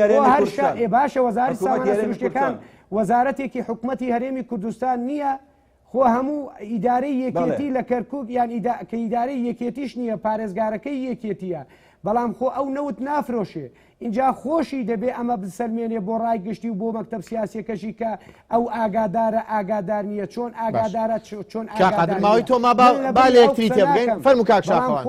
هەرێمی هەر کوردستان. شا- ئێ باشە وەزارەتی حکوومەتی سامانە هەرێمی سروشتیەکان کوردستان. وەزارەتێکی حکومەتی هەرێمی کوردستان نییە. خۆ هەموو ئیدارەی یەکێتی لە کەرکک یان کە ئیدارەی یەکێتیش نییە پارێزگارەکەی یەکێتیە بەڵام خۆ ئەو نەوت نافرۆشێ ئینجا خۆشی دەبێ ئەمە بسەلمێنێ بۆ ڕای گشتی و بۆ مەکتەب سیاسیەکەشی کە ئەو ئاگادارە ئاگادار نییە چۆن ئاگادارە چۆن کاک قادر ماوەی تۆ ما با با لە یەکتری تێبگەین فەرموو کاک شاخەوان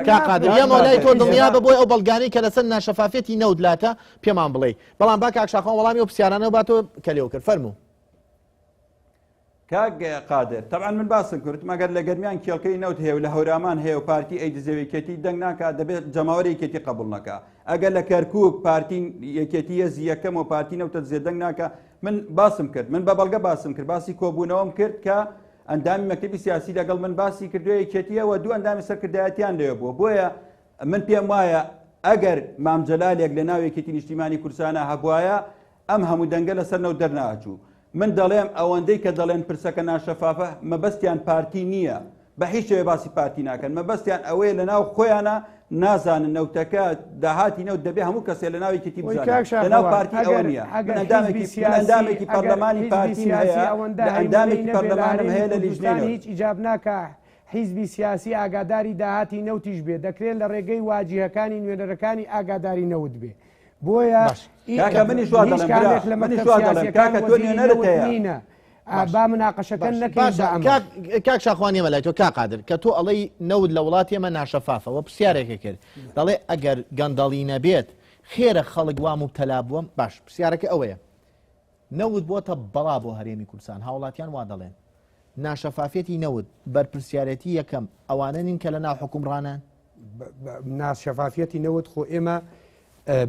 کاک قادر یەمەوە لای تۆ دڵنیا بە بۆی ئەو بەڵگانەی کە لەسەر ناشەفافیەتی نەوت لاتە پێمان بڵێ بەڵام با کاک شاخەوان وەڵامی ئەو پرسیارانە با تۆ کە لێو کرد فەرموو. کاک قادر تەبعەن من باسم کرد مەگەر لە گەرمیان کێڵکەی نەوت هەیە و لە هەورامان هەیە و پارتی ئەی دزێ و یەکێتی دەنگ ناکا دەبێت جەماوەری یەکێتی قبول نەکا ئەگەر لە کەرکوک پارتی یەکێتی یەزی یەکەم و پارتی نەوتە دزێ دەنگ ناکا من باسم کرد من بە بەڵگە باسم کرد باسی کۆبوونەوەم کرد کە ئەندامی مەکتەبی سیاسی لەگەڵ من باسی کردووە یەکێتیەوە دوو ئەندامی سەرکردایەتیان لێ بووە بۆیە من پێم وایە ئەگەر مام جەلالێک لە ناو یەکێتی نیشتیمانی کوردستانە هەبوایە ئەم هەموو دەنگە لەسەر نەوت دەرناچوو. من دەڵێم ئەوەندەی کە دەڵێن پرسەکە ناشەفافە مەبەستیان پارتی نییە، بە هیچ شێوەیە باسی پارتی ناکەن، مەبەستیان ئەوەیە لەناو خۆیانە نازانن نەوتەکە داهاتی نەوت دەبێ هەموو کەسێ لەناو یەکێتی وەی بزانێت، کاک لەناو شاخەوان پارتی ئەوە ئەگەر نییە. من ئەگەر حیزبی ئەندامێکی من سیاسی ئەندامێکی ئەگەر پەرلەمانی حیزبی پارتیم سیاسی هەیە ئەوەندە لە هەیمەنەی ئەندامێکی نەبێ لە پەرلەمانم هەرێمی هەیە لە لیژنەی کوردستان نەوت. هیچ ئیجاب ناکا حیزبی سیاسی ئاگاداری داهاتی نەوتیش بێ دەکرێ لە ڕێگەی واجیهەکانی نوێنەرەکانی ئاگاداری نەوت بێ بۆیە باش. کاکە منیش وا هیچ دەڵێم برا کامێک لە منیش مەکتەب وا دەڵێم سیاسیەکان کاکە تۆ وەزیری نوێنەرت نەوت هەیە نینە باش. با مناقەشەکە باش نەکەین باشە بە ئەمە. کاک کاک شاخوان ئێمە لای تۆ کاک قادر کە تۆ ئەڵێی نەوت لە وڵاتی ئێمە ناشەفافە وە پرسیارێکە کرد دەڵێ ئەگەر گەندەڵی نەبێت خێرە خەڵک وا موبتەلا بووە باش پرسیارەکە ئەوەیە نەوت بۆتە بەڵا بۆ هەرێمی کوردستان هاوڵاتیان وا دەڵێن ناشەفافیەتی نەوت بەرپرسیارێتی یەکەم ئەوانە نین کە لە ناو حکومڕانان؟ ناشەفافیەتی نەوت خۆ ئێمە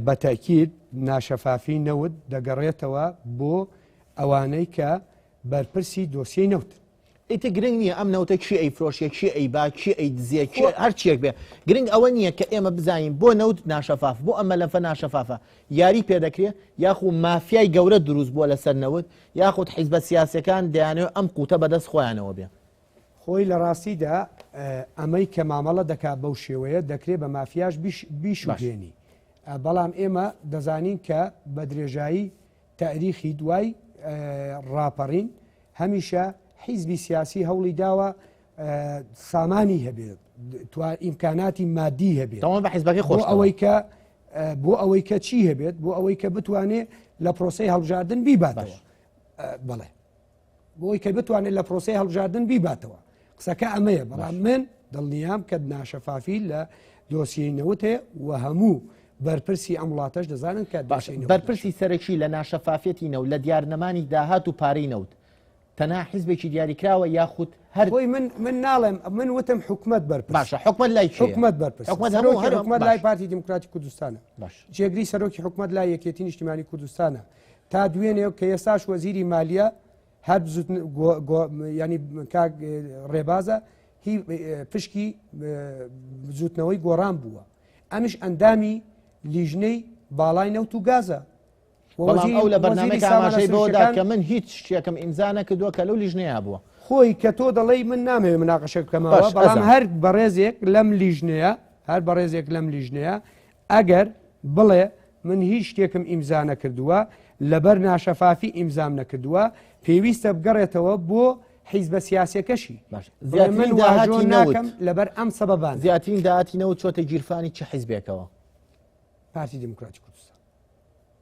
بە تەئکید ناشەفافی نەوت دەگەڕێتەوە بۆ ئەوانەی کە بەرپرسی دۆسیەی نەوتن. ئیتر گرنگ نییە ئەم نەوتە کێ ئەیفرۆشێ، کێ ئەیبا، کێ ئەیدزێ، کێ هەر چیەک بێ، گرنگ ئەوە نییە کە ئێمە بزانین بۆ نەوت ناشەفاف، بۆ ئەم مەلەفە ناشەفافە یاری پێ دەکرێ، یاخو مافیای گەورە دروست بووە لەسەر نەوت، یاخود حیزبە سیاسیەکان دەیانەوێ ئەم قوتە بەدەست خۆیانەوە بێ. خۆی لە ڕاستیدا ئەمەی کە مامەڵە دەکا بەو شێوەیە دەکرێ بە مافیاش بیشوبهێنی، بەڵام ئێمە دەزانین کە بە درێژایی تاریخی دوای ڕاپەڕین هەمیشە حیزبی سیاسی هەوڵی داوە سامانی هەبێت ئیمکاناتی مادی هەبێت بە حیزبەکەی خۆش ئەوەی کە بۆ ئەوەی کە چی هەبێت بۆ ئەوەی کە بتوانێت لە پرۆسی هەڵبژاردن بیباتەوە بەڵێ بۆی کە بتوانێت لە پرۆسی هەڵبژاردن بیباتەوە قسەکە ئەمەیە بەڵام من دڵنیام کە ناشەفافی لە دۆسیەی نەوت هەیە و هەموو بەرپرسی ئەم وڵاتەش دەزانن کە باش بەرپرسی سەرەکی لە ناشەفافیەتی نەوت لە دیارنەمانی داهات و پارەی نەوت تەنها حیزبێکی دیاریکراوە یاخود هەر خۆی من من ناڵێم من وتم حکومت بەرپرس باشە حکومت لای کێیە؟ حکومت بەرپرس حکومت هەموو سەرۆکی هەر حکومت باش. لای پارتی دیموکراتی کوردستانە باش جێگری سەرۆکی حکومت لای یەکێتی نیشتیمانی کوردستانە تا دوێنێ کە ئێستاش وەزیری مالیە هەر بزوتن ینی کاک ڕێبازە هی پشکی بزوتنەوەی گۆڕان بووە ئەمیش ئەندامی لیژنەی باڵای نەوت و گازە بەڵام ئەو لە بەرنامەی ئاماژەی بەوەدا کە من هیچ شتێکم ئیمزا نەکردووە کە لەو لیژنەیە بووە خۆی کە تۆ دەڵێی من نامەوێ مناقەشە بکەمەوە بەڵام هەر بەڕێزێک لەم لیژنەیە هەر بەڕێزێک لەم لیژنەیە ئەگەر بڵێ من هیچ شتێکم ئیمزا نەکردووە لەبەر ناشەفافی ئیمزام نەکردووە پێویستە بگەڕێتەوە بۆ حیزبە سیاسەکەشی زیاترین داهاتی نەوت لەبەر ئەم سەبەبان زیاترین داهاتی نەوت چۆتە گیرفانی چ حیزبێکەوە؟ پارتی دیموکراتی کوردستان.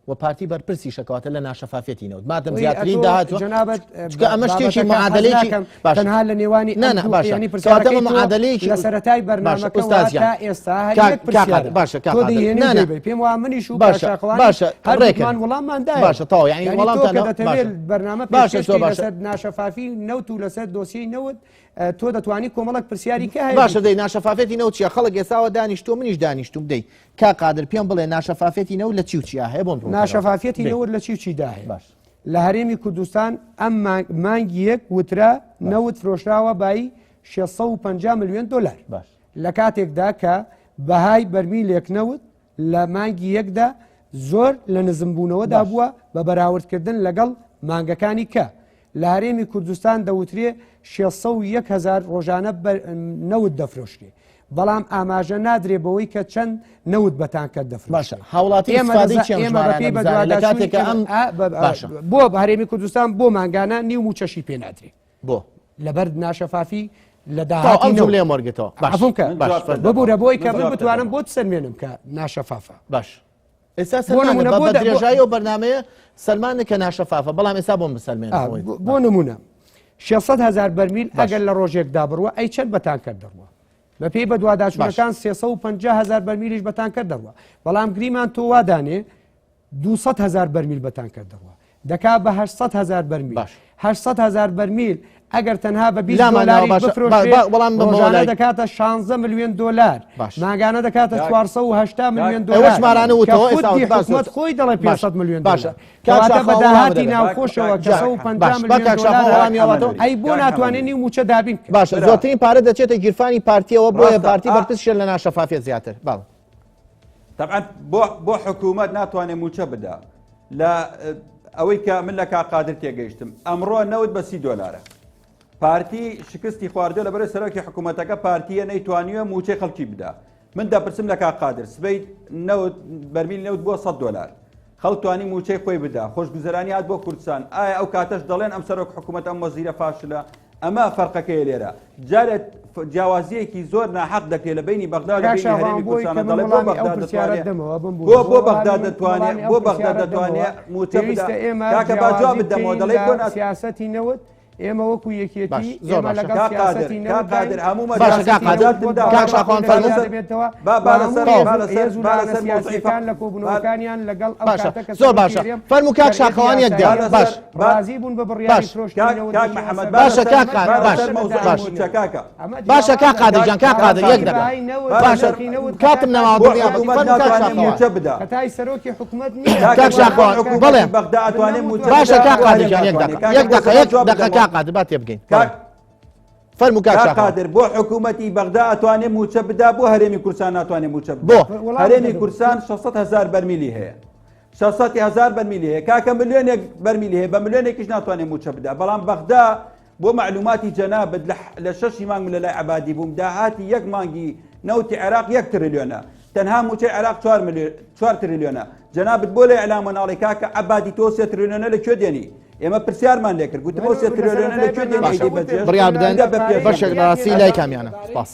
و پارتی بەرپرسیشە کەواتە لە ناشەفافیەتی نەوت مادەم زیاترین داهات جەنابت چونکە ئەمە شتێکی معادلەیەکی باشە تەنها لە نێوانی نا نا باشە کەواتە ئەمە معادلەیەکی لە سەرەتای بەرنامەکە ئوستاز گیان تا ئێستا هەر کاک یەک کاک پرسیارە قادر باشە کاک تۆ قادر دەیهێنی نا نا دەیبەی پێم وا منیش و باشە شاخەوانی باشە هەردووکمان ڕێکن وەڵاممان دایەوە باشە تەواو یعنی یعنی تۆ وەڵامتان کە دەتەوێت باشە بەرنامە باشە پێشکەش زۆر بکەی باشە لەسەر ناشەفافی نەوت و لەسەر دۆسیەی نەوت تۆ دەتوانی کۆمەڵک پرسیاری کە هەیە باشە دەی ناشەفافێتی نەوت چیە خەڵک ئێساوە دانیشتووە منیش دانیشتوم دەی کاک قادر پێم بڵێ ناشەفافێتی نەوت لە چی و چیا هەیە بۆم ڕوون کەرەوە ناشەفافیەتی دەی نەوت لە چی و چیدا هەیە باش لە هەرێمی کوردستان ئەم مانگی یەک وترا باش نەوت فرۆشراوە بایی 650 ملیۆن دۆلار باش لە کاتێکدا کە بەهای بەرمیلێک نەوت لە مانگی یەکدا زۆر لە نزمبوونەوەدا باش بووە بە بەراوردکردن لەگەڵ مانگەکانی کە لە هەرێمی کوردستان دەوترێ 601 هەزار ڕۆژانە نەوت دەفرۆشرێ. بەڵام ئاماژە نادرێ بەوەی کە چەند نەوت بە تانکەر دەفرۆشرێت. باشە هاوڵاتی ئێمە ئیسفادەی دەزا- چی ئەم ئێمە ژمارانە بەپێی بزانێت لە بەدواداچوونی کاتێک کە ئەم ئا، بە- بە- باشە بۆ هەرێمی کوردستان بۆ مانگانە نیو مووچەشی پێ نادرێ بۆ لەبەر ناشەفافی لە تاو داهاتی ئەم نەوت. جملەیەم وەرگرتەوە باش عەفوم کە من باش جواب فەرموو. ببورە بۆی کە من من جواب بتوانم دەدەمەوە. بۆت سەلمێنم کە ناشەفافە باش ئێستا بۆ سەلمانە نمونە بە بۆ بە دە- بۆ- درێژایی ئەو بەرنامەیە سەلمانە کە ناشەفافە بەڵام ئێستا بۆم بسەلمێنە ئا، خۆی. بۆ- بۆ نمونە 600 هزار بەرمیل باش. ئەگەر لە ڕۆژێکدا بڕوە ئەی چەند بە تانکەر دەڕوە بەپێی بەدواداچوونەکان 350 هزار بەرمیلیش بە تانکەر دەڕوە بەڵام گریمان تۆ وا دانێ 200 هزار بەرمیل بە تانکەر دەڕوە دەکا بە 800 هزار بەرمیل باش. 800 هزار بەرمیل ئەگەر تەنها بە 20 لامان ناوە دۆلاریش باشە. با- بفرۆشرێ با- وەڵام بمەوە ڕۆژانە لای- دەکاتە 16 ملیۆن دۆلار باش. مانگانە دەکاتە کاک- 480 ملیۆن کاک- دۆلار ئەوە ژمارانە کە وتەوە، ئێستا خودی باس حکومەت وت. خۆی دەڵێ باش. 500 ملیۆن باشە. دۆلار کاک کەواتە بە شاخەوان وەڵام داهاتی بدەرە. ناوخۆشەوە کە کاک- 150 باش. با ملیۆن کاک شاخەوان دۆلارە وەڵامی ئەوەتەوە. ئەی بۆ کاک ناتوانێ حەمەد. نیو مووچە دابین بکە باشە برا. زۆرترین پارە دەچێتە گیرفانی پارتیەوە بۆیە ڕاستە. پارتی ئا. بەرپرسیشە لە ناشەفافیەت زیاتر بەڵێ تەبعەن بۆ بۆ حکوومەت ناتوانێت مووچە بدا لە ئەوەی کە من لە کاک قادر تێگەیشتم ئەمڕۆ نەوت بە سی دۆلارە پارتی شکستی خواردووە لەبەرەی سەرۆکی حکوومەتەکە پارتیە نەیتوانیوە مووچەی خەڵکی بدا من دەپرسم لە کاک قادر سبەی نەوت بەرمیل نەوت بووە 100 دۆلار خەڵک توانی مووچەی خۆی بدا خۆشگوزەرانی هات بۆ کوردستان ئایا ئەو کاتەش دەڵێن ئەم سەرۆک حکوومەت ئەم وەزیرە فاشلە ئەمە فەرقەکەیە لێرە جارێت جیاوازیەکی زۆر ناحەق دەکرێت لە بینی بەغدا لە کاک بینی شاهوان هەرێمی بۆی کە کوردستان من دەڵێ بۆ وەڵامی ئەو بەغدا پرسیارە دەتوانێ دەمەوە بمبورە بۆ بۆ بۆ بەغدا وەڵامی دەتوانێ وەڵامی ئەو بۆ بەغدا پرسیارە دەتوانێ دەمەوە مووچە بدا پێویستە ئێمە کاکە با جیاوازی جوابت دەمەوە بکەین دەڵێ لە بۆ نات سیاسەتی نەوت ئێمە وەکو باش یەکێتی زۆر ئێمە باشە لەگەڵ کاک قادر سیاسەتی کاک نەوتداین قادر هەموو باشە کاک سیاسەتی قادر نەوت بۆ مەجالاتم دا کاک داهات شاخوان لە فەرموو دنیا دەبێتەوە با و با هەموو لەسەر تەواو با هێز لەسەر هێز و با لایەنە لەسەر مەوزوعی سیاسیەکان فەق لە با کۆبوونەوەکانیان لەگەڵ ئەو باشە کاتە کە زۆر سەرۆکی باشە هەرێم فەرموو کاک شەرعیەتی شاخەوان یەک یاسایی دێڕ با باش لەسەر با ڕازی بوون بە بڕیاری باش فرۆشتنی کاک نەوت کاک بە محەممەد شێوە با باشە لەسەر کاک با قادر باش لەسەر مەوزوعی باش مووچە کاکە ئەمە باشە کاک جیاوازە قادر جان کاک کاک قادر یەک قادر دەقە بەهای نەوت با باشە لەسەر نرخی نەوت کاتم خەتای نەماوە بۆ دڵنیا بە حکوومەت فەرموو کاک ناتوانێ شاخەوان مووچە بدا خەتای سەرۆکی حکوومەت نییە کاکە کاک بۆ شاخەوان حکوومەتی بەڵێ بەغدا من ئەتوانێ نەموتوە مووچە باشە بدا کاک بۆ قادر هەرێم جان یەک ناتوانێ دەقە کاکە یەک بۆ دەقە سەرۆک یەک جواب دەقە بدەمەوە کاک قادر با تێبگەین بەڵێ کاک فەرموو کاک کاک شاخەوان قادر بۆ حکوومەتی بەغدا ئەتوانێ مووچە بدا بۆ هەرێمی کوردستان ناتوانێ مووچە بۆ بدا وەڵام هەرێمی بدەرەوە کوردستان 600 هزار بەرمیلی هەیە 600 هزار بەرمیلی هەیە کاکە ملیۆنێک بەرمیلی هەیە بە ملیۆنێکیش ناتوانێ مووچە بدا بەڵام بەغدا بۆ معلوماتی جەنابت لە شەشی مانگ من لە لای عەبادی بووم داهاتی یەک مانگی نەوتی عێراق یەک ترلیۆنە تەنها مووچەی عێراق چوار ترلیۆنە جەنابت بۆ لە ئیعلامە ناڵێ کاکە عەبادی تۆ سێ ترلیۆنە لە کوێ دێنی ئێمە پرسیارمان لێ کرد گوتم ئەو سێ ترلیۆنە لە کوێ دێنی باشە ئەیدەی بە جێش بڕیار بدەن بدە بە بەشێک پێشمەرگە بەڕاستی لای کامیانە سپاس.